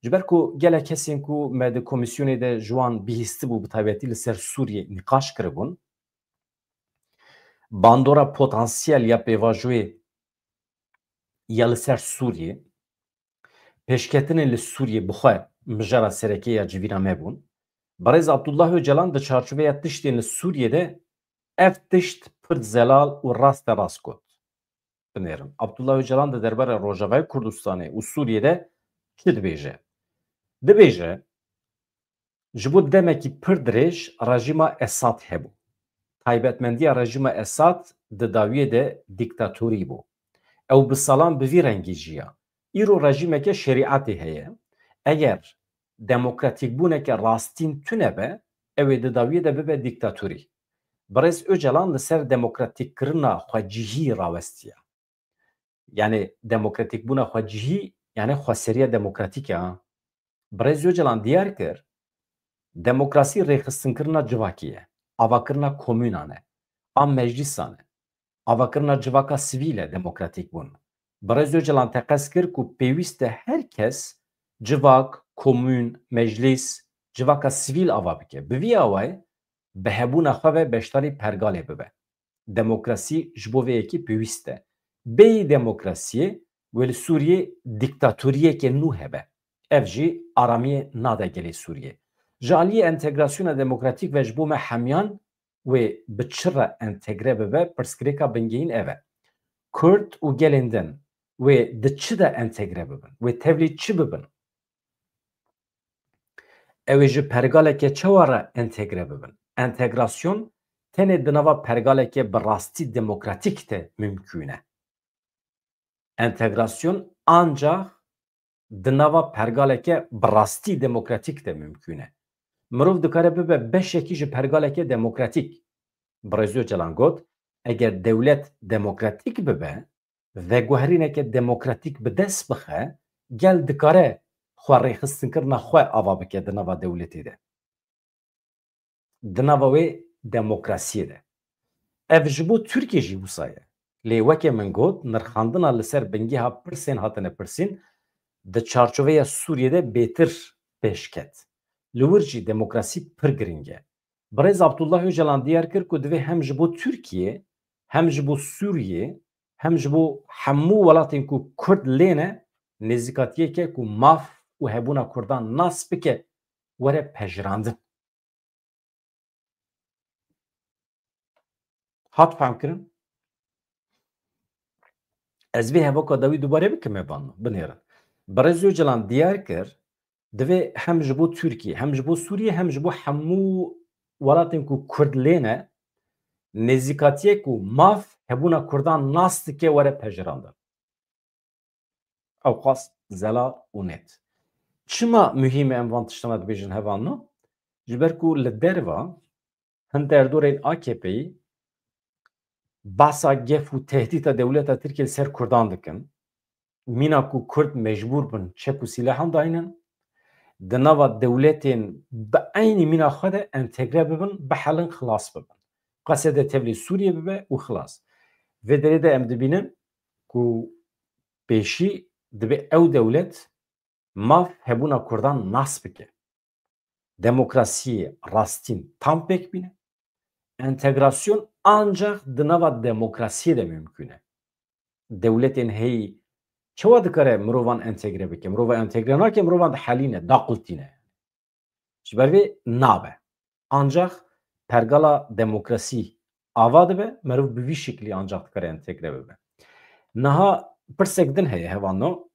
Ji ber ku gelek kesên ku me di komîsyonê de ji wan bihîstibû, bi taybetî li ser Sûriyê nîqaş kiribûn, bandora potansiyel ya pêvajoyê ya li ser Sûriyê, pêşketinên li Sûriyê bi xwe mijara sereke ya civîna me bûn. Birêz Abdullah Ocalan di çarçoveya tiştên li Sûriyê de ev tişt pir zelal û raste rast got. Binêrin. Abdullah Ocalan di derbarê Rojavayê Kurdistanê û Sûriyê de çi dibêje? Dibêje, ji bo demekî pir dirêj rejîma Esad hebû. Taybetmendiya rejîma Esad di dawiyê de dîktatorî bû. Ew bi salan bi vî rengî jiya. Îro rejîmeke şerîetê heye. Eger demokratîkbûneke rastîn tune be, ew ê di dawiyê de bibe dîktatorî. Birêz Ocalan li ser demokratîkkirina xwecihî rawestiye. Yani demokratîkbûna xwecihî, yani xweseriya demokratîk e. Birêz Ocalan diyar kir, demokrasî rêxistinkirina civakî ye, avakirina komûnan e, a meclîsan e, avakirina civaka sivîl e demokratîkbûn. Birêz Ocalan teqez kir ku pêwîst e her kes civak, komûn, meclîs, civaka sivîl ava bike. Bi vî awayî bi hebûna xwe ve beşdarî pergalê bibe. Demokrasî ji bo vê yekê pêwîst e. Bêyî demokrasiyê wê li Sûriyê dîktatoriyeke nû hebe. Ev jî aramiyê nade gelê Sûriyê. Ji aliyê entegrasyona demokratîk ve ji bo me hemiyan wê bi çi re entegre bibe, pirsgirêka bingehîn ev e. Kurd û gelên din wê di çi de entegre bibin? Wê tevlî çi bibin? Ew ê ji pergaleke çawa re entegre bibin? Entegrasyon tenê di nava pergaleke bi rastî demokratîk de mimkûn e. Entegrasyon ancax di nava pergaleke bi rastî demokratîk de mimkûn e. Mirov dikare bibe beşekî ji pergaleke demokratîk. Birêz Ocalan got, eger dewlet demokratîk bibe, veguherîneke demokratîk bi dest bixe, gel dikare xwe rêxistinkirina xwe ava bike di nava dewletê de. Di nava wê demokrasiyê de. Ev ji bo Tirkiye jî wisa ye. Lê weke min got, nirxandina li ser bingeha pirsên hatine pirsîn, di çarçoveya Sûriyê de bêtir pêş ket. Li wir jî demokrasî pir giring e. Birêz Abdullah Ocalan diyar kir ku divê hem ji bo Tirkiye, hem ji bo Sûriyê, hem ji bo hemû welatên ku Kurd lê ne, nêzîkatiyeke ku maf û hebûna Kurdan nas bike, were pejirandin. Hat fehmkirin? Ez vê hevaka dawî dubare bikim, me ban binêrin. Birêz Ocalan diyar kir, divê hem ji bo Tirkiye, hem ji bo Sûriye, hem ji bo hemû welatên ku Kurd lê ne, nêzîkatiyek û maf hebûna Kurdan nas dike were pejirandin. Ew qas zelal û net. Çima muhîm e em van tiştana dibêjin hevalno? Ji ber ku li derva hin derdorên A K P'yî basa gef û tehdîta dewleta Tirkiye li ser Kurdan dikin. Mîna ku Kurd mecbûr bin çek û sîlehan daynin, di nava dewletên bi eynî mîna xwe de entegre bibin, bihelin, xilas bibin. Qasede tevlî Sûriyê bibe û xilas. Vê derê de em dibînin ku pêşî dibe ew dewlet maf hebûna Kurdan nas bike. demokrasiyê rastîn tam pêk bîne. Entegrasyon ancak di nava demokrasiyê de mümkün e. Dewletên heyî çawa dikare mirovan entegre bike? Mirova entegre nake, mirovan dihelîne, daqultîne. Ji ber vê nabe. Ancak pergala demokrasî ava dibe, merov bi vî şiklî ancak dikare entegre bibe. Niha pirsek din heye, hevalno.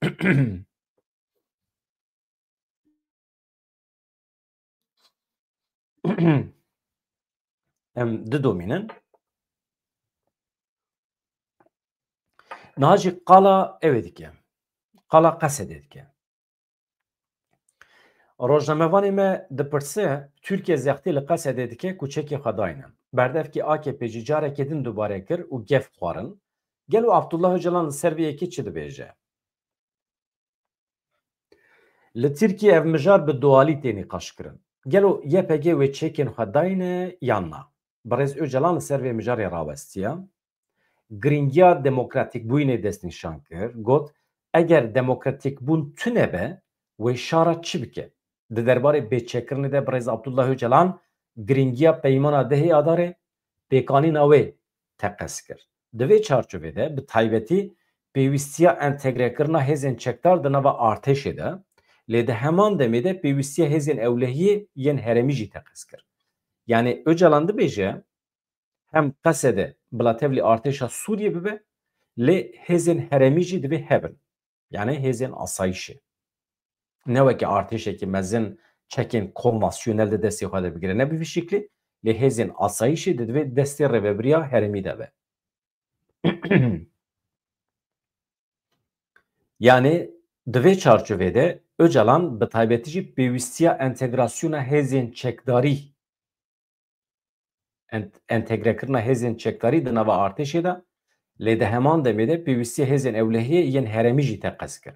Em didomînin. Niha jî qala ew ê dike. Qala Qesedê dike. Rojnamevanê me dipirse, Tirkiye zextî li Qesedê dike ku çekê xwe dayne. Berdevkî A K P jî carekê din dubare kir û gef xwarin. Gelo Abdullah Ocalan li ser vê yekê çi dibêje? Li Tirkiye ev mijar bi dualî tê nîqaşkirin. Gelo Y P G wê çekên xwe dayne yan na? Birêz Ocalan li ser vê mijarê rawestiya. Girîngiya demokratîkbûyînê destnîşan kir. Got, eger demokratîkbûn tune be, wê şara çi bike? Di derbarê bêçekkirinê de birêz Abdullah Ocalan girîngiya peymana dehê Adarê, pêkanîna wê teqez kir. Di vê çarçovê de bi taybetî pêwîstiya entegrekirina hêzên çekdar di nava artêşê de, lê di heman demê de pêwîstiya hêzên ewlehiyê yên herêmî jî teqez kir. Yanî Ocalan dibêje, hem Qesede bila tevlî artêşa Sûriyê bibe, lê hêzên herêmî jî divê hebin. Yanî hêzên asayîşê. Ne weke artêşekî mezin çekên konvansiyonel di destê xwe de bigire. Ne bi vî şiklî, lê hêzên asayîşê di divê destê rêvebiriya herêmî de be. Yanî di vê çarçovê de Ocalan bi taybetî jî pêwîstiya entegrasyona hêzên çekdarî, ent-, entegrekirina hêzên çekdarî di nava artêşê de, lê di heman demê de pêwîstiya hêzên ewlehiyê yên herêmî jî teqez kir.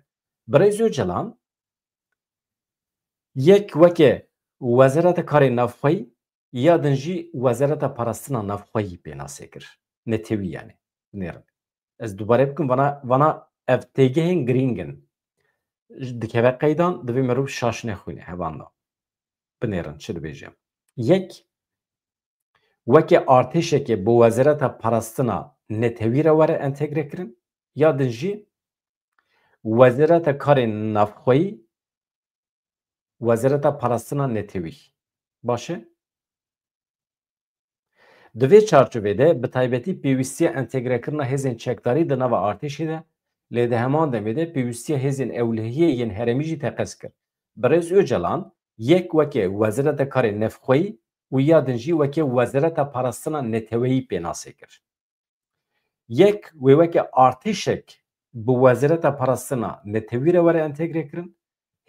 Birêz Ocalan yek weke Wezareta Karê Navxweyî, ya din jî Wezareta Parastina Navxweyî pênasê kir. Netewî yanî. Nêrin. Ez dubare bikim, vana, vana ev têgehên girîng in. Dikeve qeydan, divê merov şaş nexwîne, hevalno. Binêrin, çi dibêje? Yek, weke artêşekê bi Wezareta Parastina Netewî re were entegre kirin, ya din jî Wezareta Karên Navxweyî, Wezareta Parastina Netewî. Baş e? Di vê çarçovê de bi taybetî pêwîstiya entegrekirina hêzên çekdarî di nava artêşê de, lê di heman demê de pêwîstiya hêzên ewlehiyê yên herêmî jî teqez kir. Birêz Ocalan yek weke Wezareta Karê Navxweyî û ya din jî weke Wezareta Parastina Neteweyî pênasê kir. Yek wê weke artêşek bi Wezareta Parastina Netewî re were entegre kirin,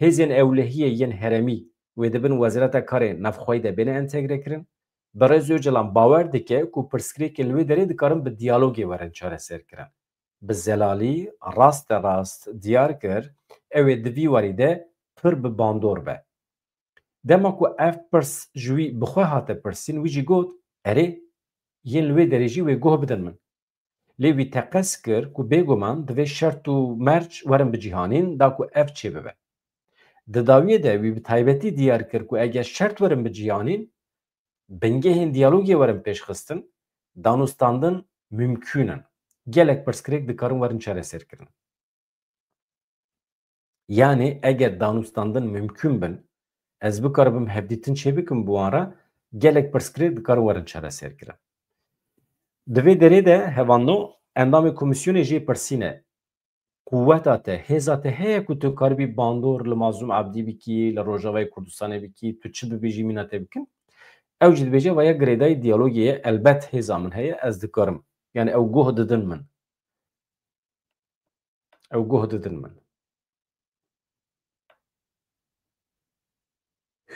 hêzên ewlehiyê yên herêmî wê di bin Wezareta Karê Navxweyî de bêne entegre kirin. Birêz Ocalan bawer dike ku pirsgirêkên li wê derê dikarin bi diyalogê werin çareserkirin. Bi zelalî rasterast diyar kir, ew ê di vî warî de pir bi bandor be. Dema ku ev pirs ji wî bi xwe hate pirsîn, wî jî got, erê, yên li wê derê jî wê guh bidin min. Lê wî teqez kir ku bêguman divê şert û merc werin bicîhanîn, da ku ev çêbibe. Di dawiyê de wî bi taybetî diyar kir ku eger şert werin bicîhanîn, bingehên diyalogê werin pêşxistin, danûstandin mimkûn in. Gelek pirsgirêk dikarin werin çareserkirin. Yanî eger danûstandin mimkûn bin, ez bikaribim hevdîtin çêbikim bi wan re, gelek pirsgirêk dikarin werin çareserkirin. Di vê derê de hevalno endamê komîsyonê jê pirsîne, quweta te, hêza te heye ku tu karibî bandor li Mazlûm Ebdî bikî, li Rojavayê Kurdistanê bikî, tu çi bibêjî mîna te bikin? Ew jî dibêje, vaya girêdayî diyalogê ye, elbet hêza min heye, ez dikarim. Yanî ew guh didin min. Ew guh didin min.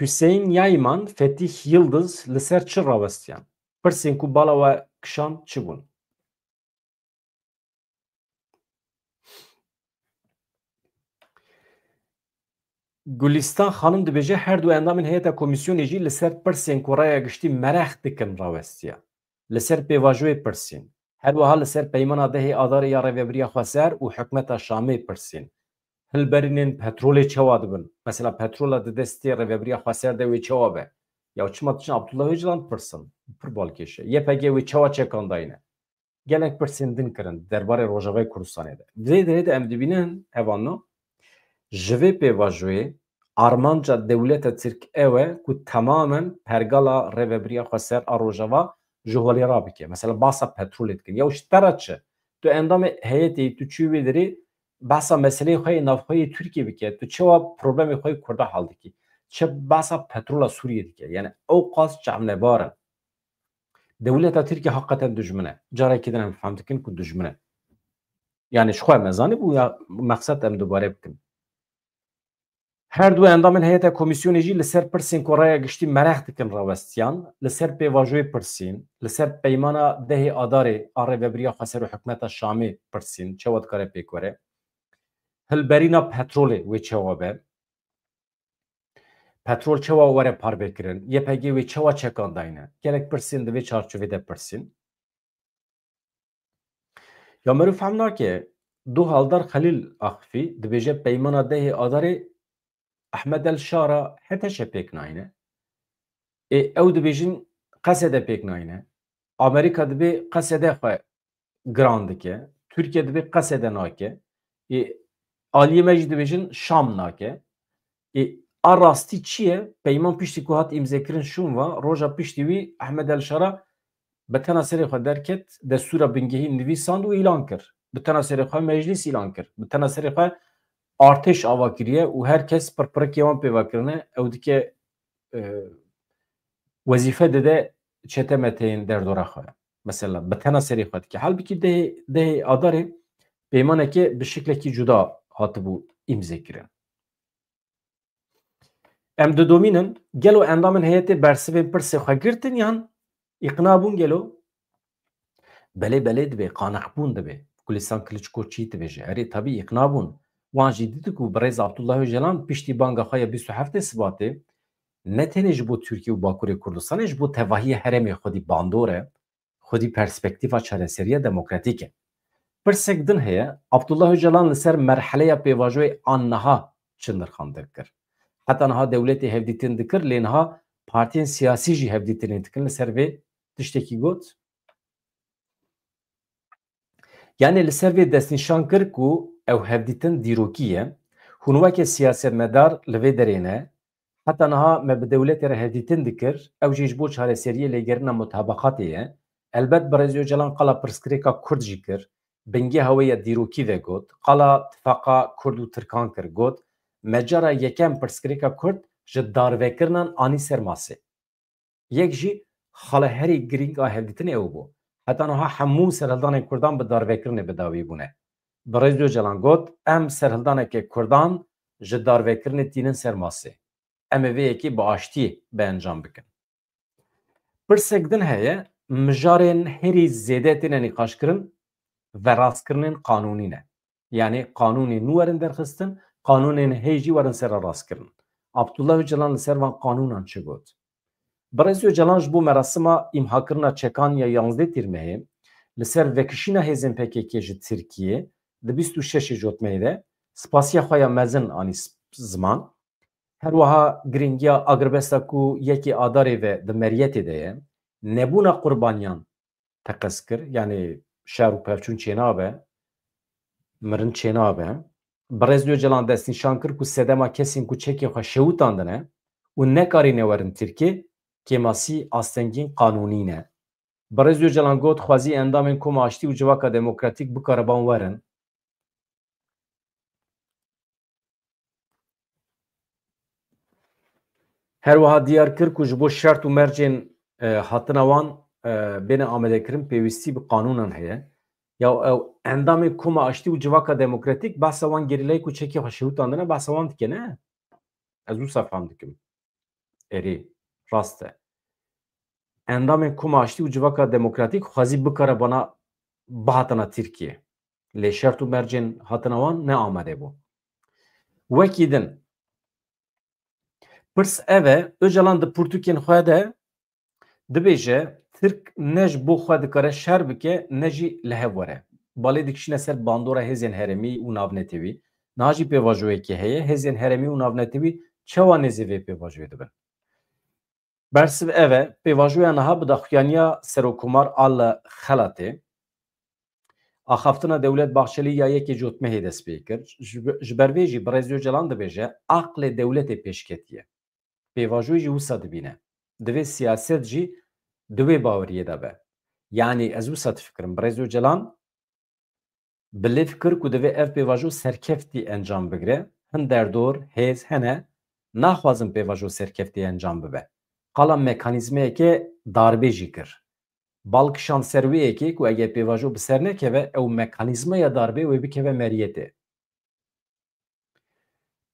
Hüseyin Yayman, Fetih Yıldız li ser çi rawestiyan? Pirsên ku bala we kişand çi bûn? Gulistan Xanim dibêje, her du endamên heyeta komîsyonê jî li ser pirsên ku raya giştî merex dikin rawestiya. Li ser pêvajoyê pirsîn. Her wiha li ser peymana dehê Adarê ya Rêvebiriya Xweser û hikûmeta Şamê pirsîn. Hilberînên petrolê çawa dibin? Mesela petrola di destê Rêveberiya Xweser de wê çawa be? Ya çima diçin Abdullah Öcalan pirsin? Pir balkêş e. Y P G wê çawa çekan dayîne? Gelek pirsên din kirin derbarê Rojavayê Kurdistanê de. Vê derê de em dibînin hevalno, ji vê pêvajoyê armanca dewleta Tirk ew e ku temamen pergala Rêveberiya Xweser a Rojava ji holê rabike. Mesela basa petrolê dikin. Ya ji te re çi? Tu endamê heyetê yî, tu çûyî wê derê behsa meseleyê xwe yê navxwe yê Tirkiyê bike. Tu çawa problemê xwe yê Kurda hal dikî? Çi behsa petrola Sûriyê dike? Yani ew qas çavnebar in. Dewleta Tirkiyê heqeten dijmin e. Carekî din em fehm dikin ku dijmin e. Yani ji xwe me zanîbû ya mexsed em dubare bikin. Her du endamên heyeta komîsyonê jî li ser pirsên ku raya giştî meraq dikin rawestiyan, li ser pêvajoyê pirsîn, li ser peymana dehê Adarê a Rêveberiya Xweser û Hikûmeta Şamê pirsîn, çawa dikare pêk were? Hilberîna petrolê wê çawa be? Petrol çawa were parvekirin? Y P G wê çawa çekan dayne? Gelek pirsên di vê çarçovê de pirsîn. Ya meriv fehm nake, du Haldar Xelîl axifî dibêje peymana dehê Adarê Ehmed El Şara H T Ş pêk nayne. Ê ew dibêjin Qesede pêk nayne. Amerîka dibê Qesede xwe giran dike. Tirkiye dibê Qesede nake. Ê aliyê me jî dibêjin Şam nake. Ê a rastî çi ye? Peyman piştî ku hat îmzekirin şûn va, roja piştî wî Ehmed El Şara bi tena serê xwe derket, destûra bingehî nivîsand û îlan kir. Bi tena serê xwe meclîs îlan kir. Bi tena serê xwe artêş ava kiriye û her kes pirpirikê wan pê ve kirine. Ew dike, e, wezîfe dide çete meteyên derdora xwe. Mesela bi tena serê xwe dike. Halbikî dehê, dehê Adarê peymaneke bi şiklekî cuda hatibû îmzekirin. Em didomînin, gelo endamên heyetê bersivên pirsê xwe girtin yan îqna bûn gelo? Belê, belê dibe, qaniqbûn dibe. Gulistan Kiliçko çî dibêje? Erê, tabî îqna bûn. Wan jî dît ku birêz Abdullah Öcalan piştî banga xwe ya bîst û heftê Sibatê ne tenê ji bo Tirkiye û Bakurê Kurdistanê, ji bo tevahiya herêmê xwedî bandor e, xwedî perspektîfa çareseriya demokratîk e. Pirsek din heye, Abdullah Öcalan li ser merheleya pêvajoyê an niha çi nirxandin kir? Heta niha dewletê hevdîtin dikir, lê niha partiyên siyasî jî hevdîtinê dikin. Li ser vê tiştekî got? Yanî li ser vê destnîşan kir ku ew hevdîtin dîrokî ye. Hûn weke siyasetmedar li vê derê ne. Heta niha me bi dewletê re hevdîtin dikir, ew jî ji bo çareseriyê lêgerîna mutabaqatê ye. Elbet birêz Ocalan qala pirsgirêka Kurd jî kir, bingeha wê ya dîrokî vegot, qala tifaqa Kurd û Tirkan kir, got, me cara yekem pirsgirêka Kurd ji darvekirinan anî ser masê. Yek jî xala herî girîng a hevdîtinê ew bû. Heta niha hemû serhildanên Kurdan bi darvekirinê bi dawî bûne. Birêz Ocalan got, em serhildaneke Kurdan ji darvekirinê tînin ser masê. Em ê vê yekê bi aştiyê bi encam bikin. Pirsek din heye, mijarên herî zêde têne nîqaşkirin, verastkirinên qanûnî ne. Yanî qanûnên nû werin derxistin, qanûnên heyî jî werin sererastkirin. Abdullah Ocalan li ser van qanûnan çi got? Birêz Ocalan ji bo merasima îmhakirina çekan ya yanzdeh Tîrmehê li ser vekişîna hêzên P K K ji Tirkiyê di bîst û şeş Cotmehê de spasiya xwe ya mezin anî s-, ziman. Her wiha girîngiya agirbesta ku yekê Adarê ve di meriyetê de ye, nebûna qurbaniyan teqez kir, yanî şer û pevçûn çênabe, mirin çênabe. Birêz Ocalan destnîşan kir ku sedema kesên ku çekê xwe şewitandine û nekarîne werin Tirkiyê, kêmasî astengîn qanûnî ne. Birêz Ocalan got, xwezî endamên Koma Aştî û Civaka Demokratîk bikariban werin. Her wiha diyar kir ku ji bo şert û mercên, e, hatina wan, e, bêne amadekirin pêwîstî bi qanûnan heye. Ya ew endamên Koma Aştî û Civaka Demokratîk behsa wan gerîlayê ku çekê xwe şewitandine behsa wan dike, ne? Ez wisa fam dikim. Erê, rast e. Endamên Koma Aştî û Civaka Demokratîk xwezî bikaribana bihatina Tirkiyê. Lê şert û mercên hatina wan ne amade bû. Wekî din, pirs ev e, Ocalan di pirtûkên xwe de dibêje, Tirk ne ji bo xwe dikare şer bike, ne jî li hev were. Balê dikişîne ser bandora hêzên herêmî û navnetewî. Niha jî pêvajoyekê heye, hêzên herêmî û navnetewî çawa nêzî vê pêvajoyê dibin? Bersiv ev e, pêvajoya niha bi daxuyaniya Serokkomar Al Xelatê, axaftina Dewlet Bahçelî ya yekê Cotmehê dest pê kir. Ji, ji ber vê jî Birêz Ocalan dibêje, aqlê dewletê pêşketiye. Pêvajoyê jî wisa dibîne. Divê siyaset jî di wê baweriyê de be. Yanî ez wisa difikirim, Birêz Ocalan bi lêv kir ku divê ev pêvajo serkeftî encam bigire. Hin derdor, hêz hene, naxwazin pêvajo serkeftî encam bibe. Qala mekanîzmayeke darbê jî kir. Bal kişand ser wê yekê ku eger pêvajo bi ser nekeve, ew mekanîzmaya darbê wê bikeve meriyetê.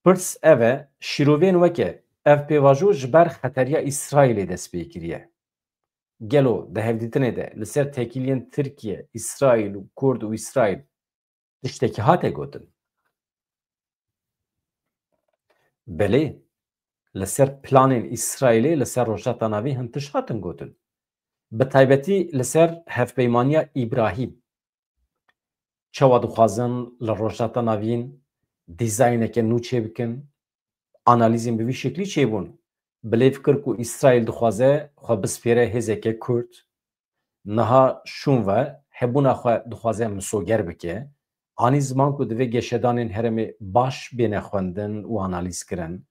Pirs ev e, şîrovên weke ev pêvajo ji ber xeteriya Îsraîlê dest pê kiriye. Gelo di hevdîtinê de li ser tekîliyên Tirkiye, Îsraîl û Kurd û Îsraîl tiştekî hate gotin? Belê, li ser planên Îsraîlê li ser Rojhilata Navîn hin tişt hatin gotin. Bi taybetî li ser hevpeymaniya Îbrahîm. Çawa dixwazin li Rojhilata Navîn dîzayneke nû çêbikin? Analîzên bi vî şeklî çêbûn. Bi lêv kir ku Îsraîl dixwaze xwe bispêre hêzeke Kurd. Niha şûn ve hebûna xwe dixwaze misoger bike. Anî ziman ku divê geşedanên herêmê baş bêne xwendin û analîz kirin.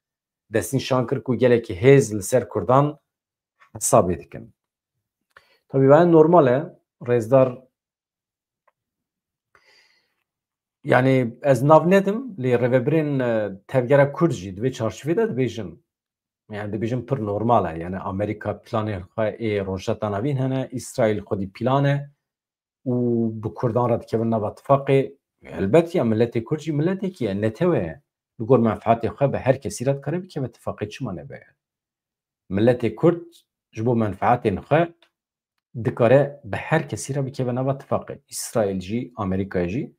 Destnîşan kir ku gelekî hêz li ser Kurdan hesabê dikin. Tabî, vaya normal e, rêzdar. Yanî ez nav nedim, lê rêvebirên, e, tevgera Kurd jî di vê çarçovê de dibêjin. Yanî dibêjin pir normal e. Yanî Amerîka planên xwe ê Rojhilata Navîn hene, Îsraîl xwedî plan e û bi Kurdan re dikevin nava tifaqê. Helbet ya miletê Kurd jî miletekî ye, netewe ye. Li gor menfeetê xwe bi her kesî re dikare bikeve tifaqê, çima nebe? Miletê Kurd ji bo menfeetên xwe dikare bi her kesî re bikeve nava tifaqê. Îsraîl jî, Amerîkayê jî,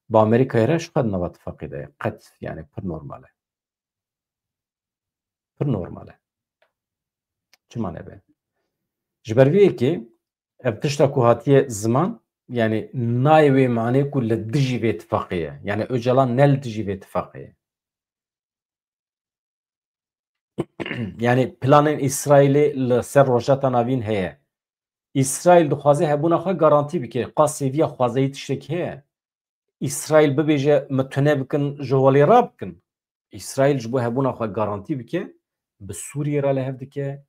bi Amerîkayê re ji xwe di nava tifaqê de ye. Qet, yanî pir normal e. Pir normal e. Çima nebe? Ji ber vê yekê ev tişta ku hatiye ziman, yanî nayê wê manê ku li dijî vê tifaqê ye. Yanî Ocalan ne li dijî vê tifaqê ye. Yanî planên Îsraîlê li ser Rojhilata Navîn heye. Îsraîl dixwaze hebûna xwe garantî bike. Qas sêviya xwezayî tiştekî heye? Îsraîl bibêje, "Min tune bikin, ji holê rabikin." Îsraîl ji bo hebûna xwe garantî bike, bi Sûriyê re li hev dike,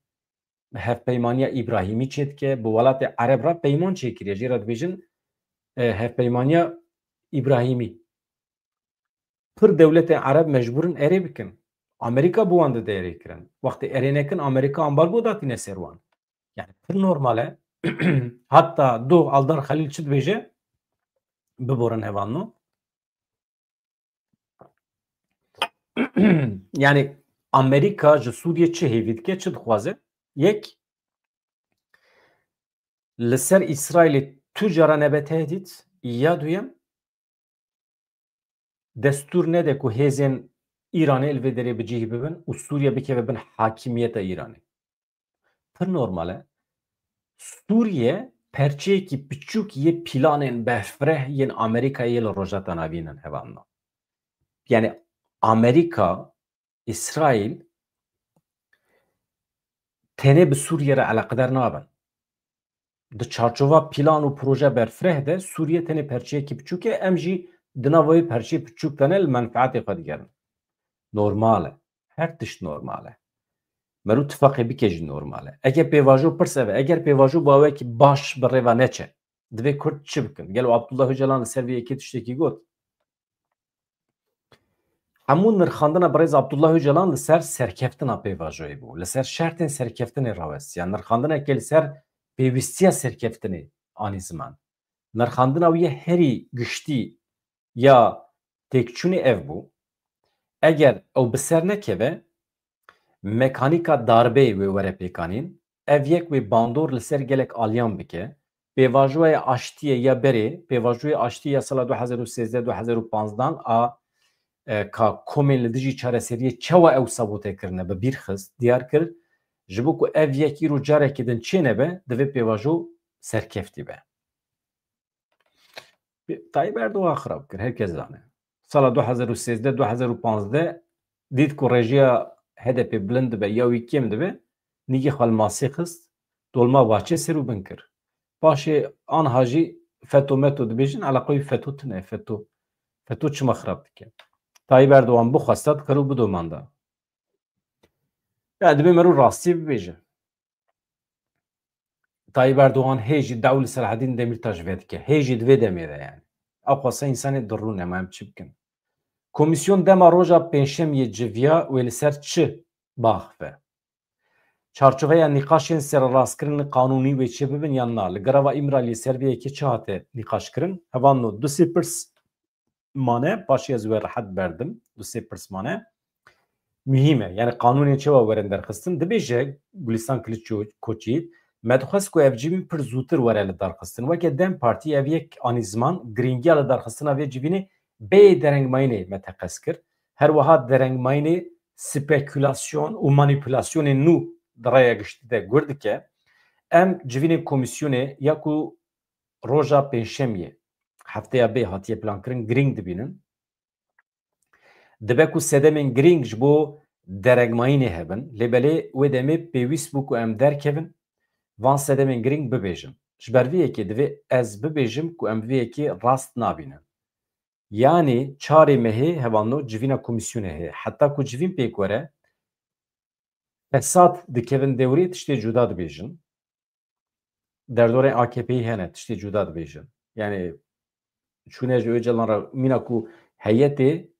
hevpeymaniya Îbrahîmî çêdike, bi welatê Ereb re peyman çêkiriye. Jê re dibêjin, e, hevpeymaniya Îbrahîmî. Pir dewletên Ereb mecbûr in erê bikin. Amerîka bi wan dide erê kirin. Wextê erê nekin, Amerîka ambargo datîne ser wan. Yani pir normal e. Hatta doh Aldar Xelîl çi dibêje? Biborin hevalno. Yani Amerîka ji Sûriyê çi hêvî dike, çi dixwaze? Yek, li ser Îsraîlê tu cara nebe tehdît, ya duyem, destûr nede ku hêzên Îranê li vê derê bi cih bibin û Sûriye bikeve bin hakimiyeta Îranê. Pir normal e. Sûriye perçeyekî piçûk yê planên berfireh yên Amerîkayê yê li Rojhilata Navîn in, hevalno. Yani Amerîka, Îsraîl tenê bi Sûriye re eleqedar nabin. Di çarçova plan û proje berfireh de Sûriye tenê perçeyekî piçûk e, em jî di nava wê perçeyê piçûk de ne, li menfeetê xwe digerin. Normal e. Her tişt normal e. Mero tifaqê bike jî normal e. Eger pêvajo pirs ev e, eger pêvajo bi awekî baş bi rê ve neçe, divê Kurd çi bikin? Gelo Abdullah Ocalan li ser vê yekê tiştekî got? Hemû nirxandina birêz Abdullah Ocalan li ser serkeftina pêvajoyê bû, li ser şertên serkeftinê rawestiya, nirxandineke li ser pêwîstiya serkeftinê anî ziman. Nirxandina wî ya herî giştî ya têkçûnê ev bû, eger ew bi ser nekeve, mekanîka darbeyê wê were pêkanîn, ev yek wê bandor li ser gelek aliyan bike, pêvajoya aştiyê ya berê, pêvajoya aştiyê ya sala du hezar û sêzdeh du hezar û panzdeh a, e, ka komên li dijî çareseriyê çawa ew sabote kirine, bi bîr xist, diyar kir, ji bo ku ev yek îro carekê din çê nebe, divê pêvajo serkeftî be. Tayyip Erdogan xirab kir, her kes zane. sala du hezar û sêzdeh, du hezar û panzdeh dît ku rêjiya H D P bilind dibe ya wî kêm dibe, nîgî xwe li masê xist, dolma vaçê ser û bin kir. Paşê anha jî feto meto dibêjin, eleqa wî feto tune, feto, feto çima xirab dike? Tayyip Erdogan bixwesta dikar û bidomanda. Ya dibê merû rastî bibêje. Tayyip Erdogan hê jî dew li Selahaddin Demirtaş vedike. Hê jî di vê demê de yani. Ew xwesa insanê dirûne, ma em çi bikin? Komîsyon dema roja pênşemiyê civiya wê li ser çi biaxive? Çarçoveya nîqaşên sererastkirin qanûnî wê çê bibin yan na? Li Girava Îmraliyê ser vê yekê çi hate nîqaşkirin? Hevalno du sê pirs mane, paşê ez wê rehet berdim. Du sê pirs mane. Muhîm e. Yani qanûnên çawa werin derxistin? Dibêje Gulistan Kiliç Koçyiğit, me dixwest ku ev civîn pir zûtir were li darxistin. Weke DEM Partî ev yek anî ziman, girîngiya li darxistina vê civînê bêyî derengmayînê me teqez kir. Her wiha derengmayînê spekulasyon û manîpulasyonên nû di raya giştî de gur dike. Em civînên komîsyonê ya ku roja pênşemiyê, hefteya bê hatiye plankirin, girîng dibînin. Dibe ku sedemên girîng ji bo derengmayînê hebin, lê belê wê demê pêwîst bû ku em derkevin, van sedemên girîng bibêjin. Ji ber vê yekê divê ez bibêjim ku em vê yekê rast nabînin. Yanî çarê mehê hevalno civîna komîsyonê heye. Heta ku civîn pêk were, fesad dikevin dewrê, tiştê cuda dibêjin. Derdorên A K P'yî hene, tiştê cuda dibêjin. Yani çûne ji Ocalan re, mîna ku heyetê,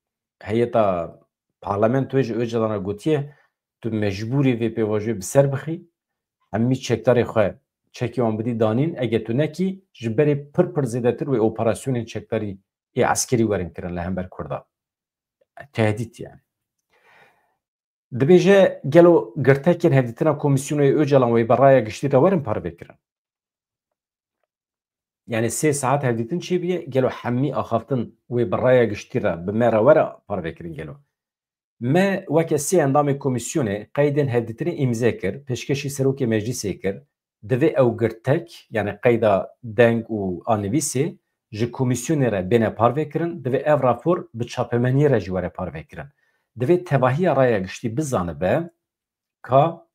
heyeta parlamentoyê ji Ocalan re gotiye, tu mecbûrî vê pêvajoyê bi ser bixî, hemî çekdarê xwe çekê wan bidî danîn, eger tu nekî, ji berê pir pir zêdetir wê operasyonên çekdarî ê eskerî werin kirin li hember Kurda. Tehdît yani. Dibêje gelo girtekên hevdîtina Komîsyonê Ocalan wê bi raya giştî re werin parvekirin? Yani sê saet hevdîtin çêbûye, gelo hemî axaftin wê bi raya giştî re, bi me re were parvekirin gelo? Me weke sê endamê komîsyonê qeydên hevdîtinê îmze kir, pêşkêşî Serokê Meclîsê kir, divê ew girtek, yani qeyda deng û a nivîsê, ji komîsyonê re bêne parvekirin, divê ev rapor bi çapemeniyê re jî were parvekirin. Divê tevahiya raya giştî bizanibe ka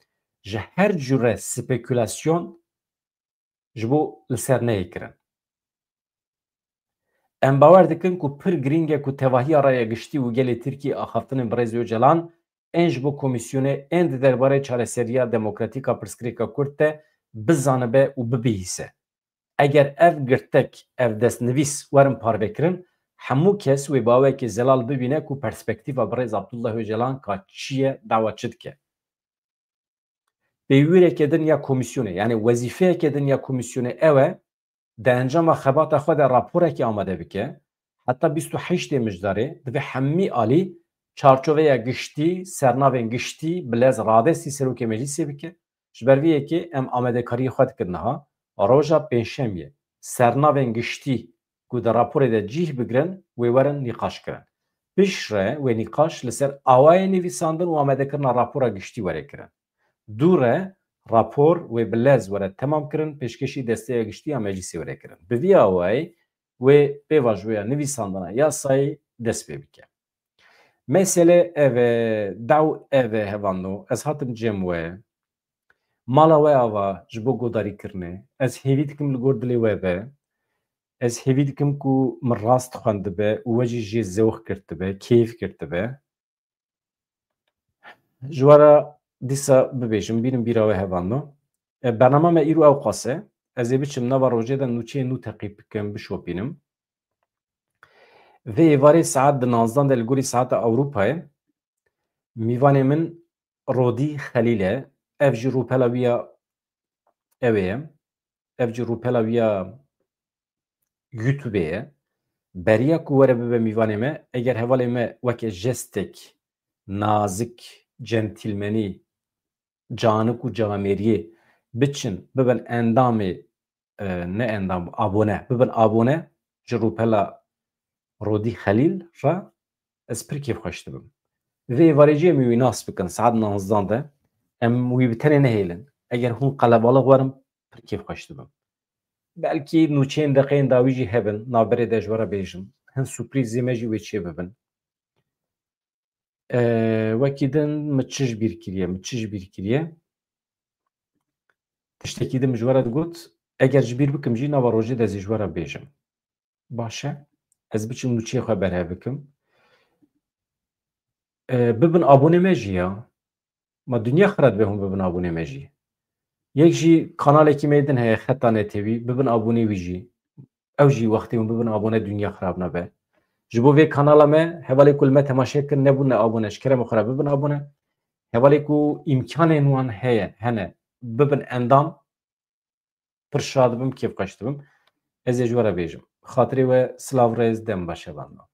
ji her cure spekulasyon ji bo li ser neyê kirin. Em bawer dikin ku pir girîng e ku tevahiya raya giştî û gelê Tirkiyê axaftinên birêz Ocalan ên ji bo komîsyonê, ên di derbarê çareseriya demokratîk a pirsgirêka Kurd de bizanibe û bibihîse. Eger ev girtek, ev destnivîs werin parvekirin, hemû kes wê bi awayekî zelal bibîne ku perspektîfa birêz Abdullah Ocalan ka çi ye, dawa çi dike. Pêwîreke din ya komîsyonê, yani wezîfeyeke din ya komîsyonê ew e, di encama xebata xwe de raporekê amade bike. Heta bîst û heştê Mijdarê divê hemî alî çarçoveya giştî, sernavên giştî, bi lez radestî Serokê Meclîsê bike. Ji ber vê yekê em amadekariyê xwe dikin niha. Roja Pêncşemiyê sernavên giştî ku di raporê de cîh bigirin, wê werin nîqaş kirin. Piştre wê nîqaş li ser awayê nivîsandin û amadekirina rapora giştî were kirin. Dû re rapor wê bi lez were temam kirin, pêşkêşî desteya giştî ya meclîsê were kirin. Bi vî awayî wê pêvajoya nivîsandina yasayê dest pê bike. Mesele ev e, daw ev e, hevano. Ez hatim cem we. Mala we ava ji bo godarîkirinê. Ez hêvî dikim li gor dilê we be. Ez hêvî dikim ku min rast xwendibe û we jî jê zewq girtibe, kêf girtibe. Ji we re dîsa bibêjim, bînim bîra we, hevano. E, bernama me îro ew qas e. Ez ê biçim nava rojê de nûçeyên nû teqîb bikim, bişopînim. Vê êvarê saet di nozdan de li gorî saeta Ewropayê, mîvanê min Rodî Xelîl e. Ev jî rûpela wî ya ew ê ye. Ev jî rûpela wî ya YouTube-ê ye. Beriya ku were bibe mîvanê me, eger hevalê me weke jestek nazik, centîlmenî, canik û camêriyê biçin, bibin endamê, e, ne endam, abone, bibin abone ji rûpela Rodî Xelîl re, ez pir kêfxweş dibim. Vê êvarê jî em ê wî nas bikin, saet nozdan de em wî bi tenê nehêlin. Eger hûn qelebalix werin, pir kêfxweş dibim. Belkî nûçeyên deqeyên dawî jî hebin, navberê de ji we re bêjim. hin surprîzê me jî wê çê bibin. E, wekî din min çi ji bîr kiriye, min çi ji bîr kiriye? Tiştekî din min ji we re digot, eger ji bîr bikim jî nava rojê de ez ê ji we re bêjim. Baş e, ez biçim nûçeyê xwe berhev bikim. E, bibin abonê me jî ya. Ma dinya xira dibe hûn bibin abonê me jî. Yek jî kanalekî me din heye, Xeta Netewî, bibin abonê wî jî. Ew jî wextê hûn bibin abone dinya xirab nabe. Ji bo vê kanala me, hevalê ku li me temaşe kir nebûne abone, ji kerema xwe re bibin abone. Hevalê ku îmkanên wan heye, hene, bibin endam, pir şad dibim, kêfxweş dibim. Ez ê ji we re bêjim. Xatirê we silav, rêz, dem baş, hevalno.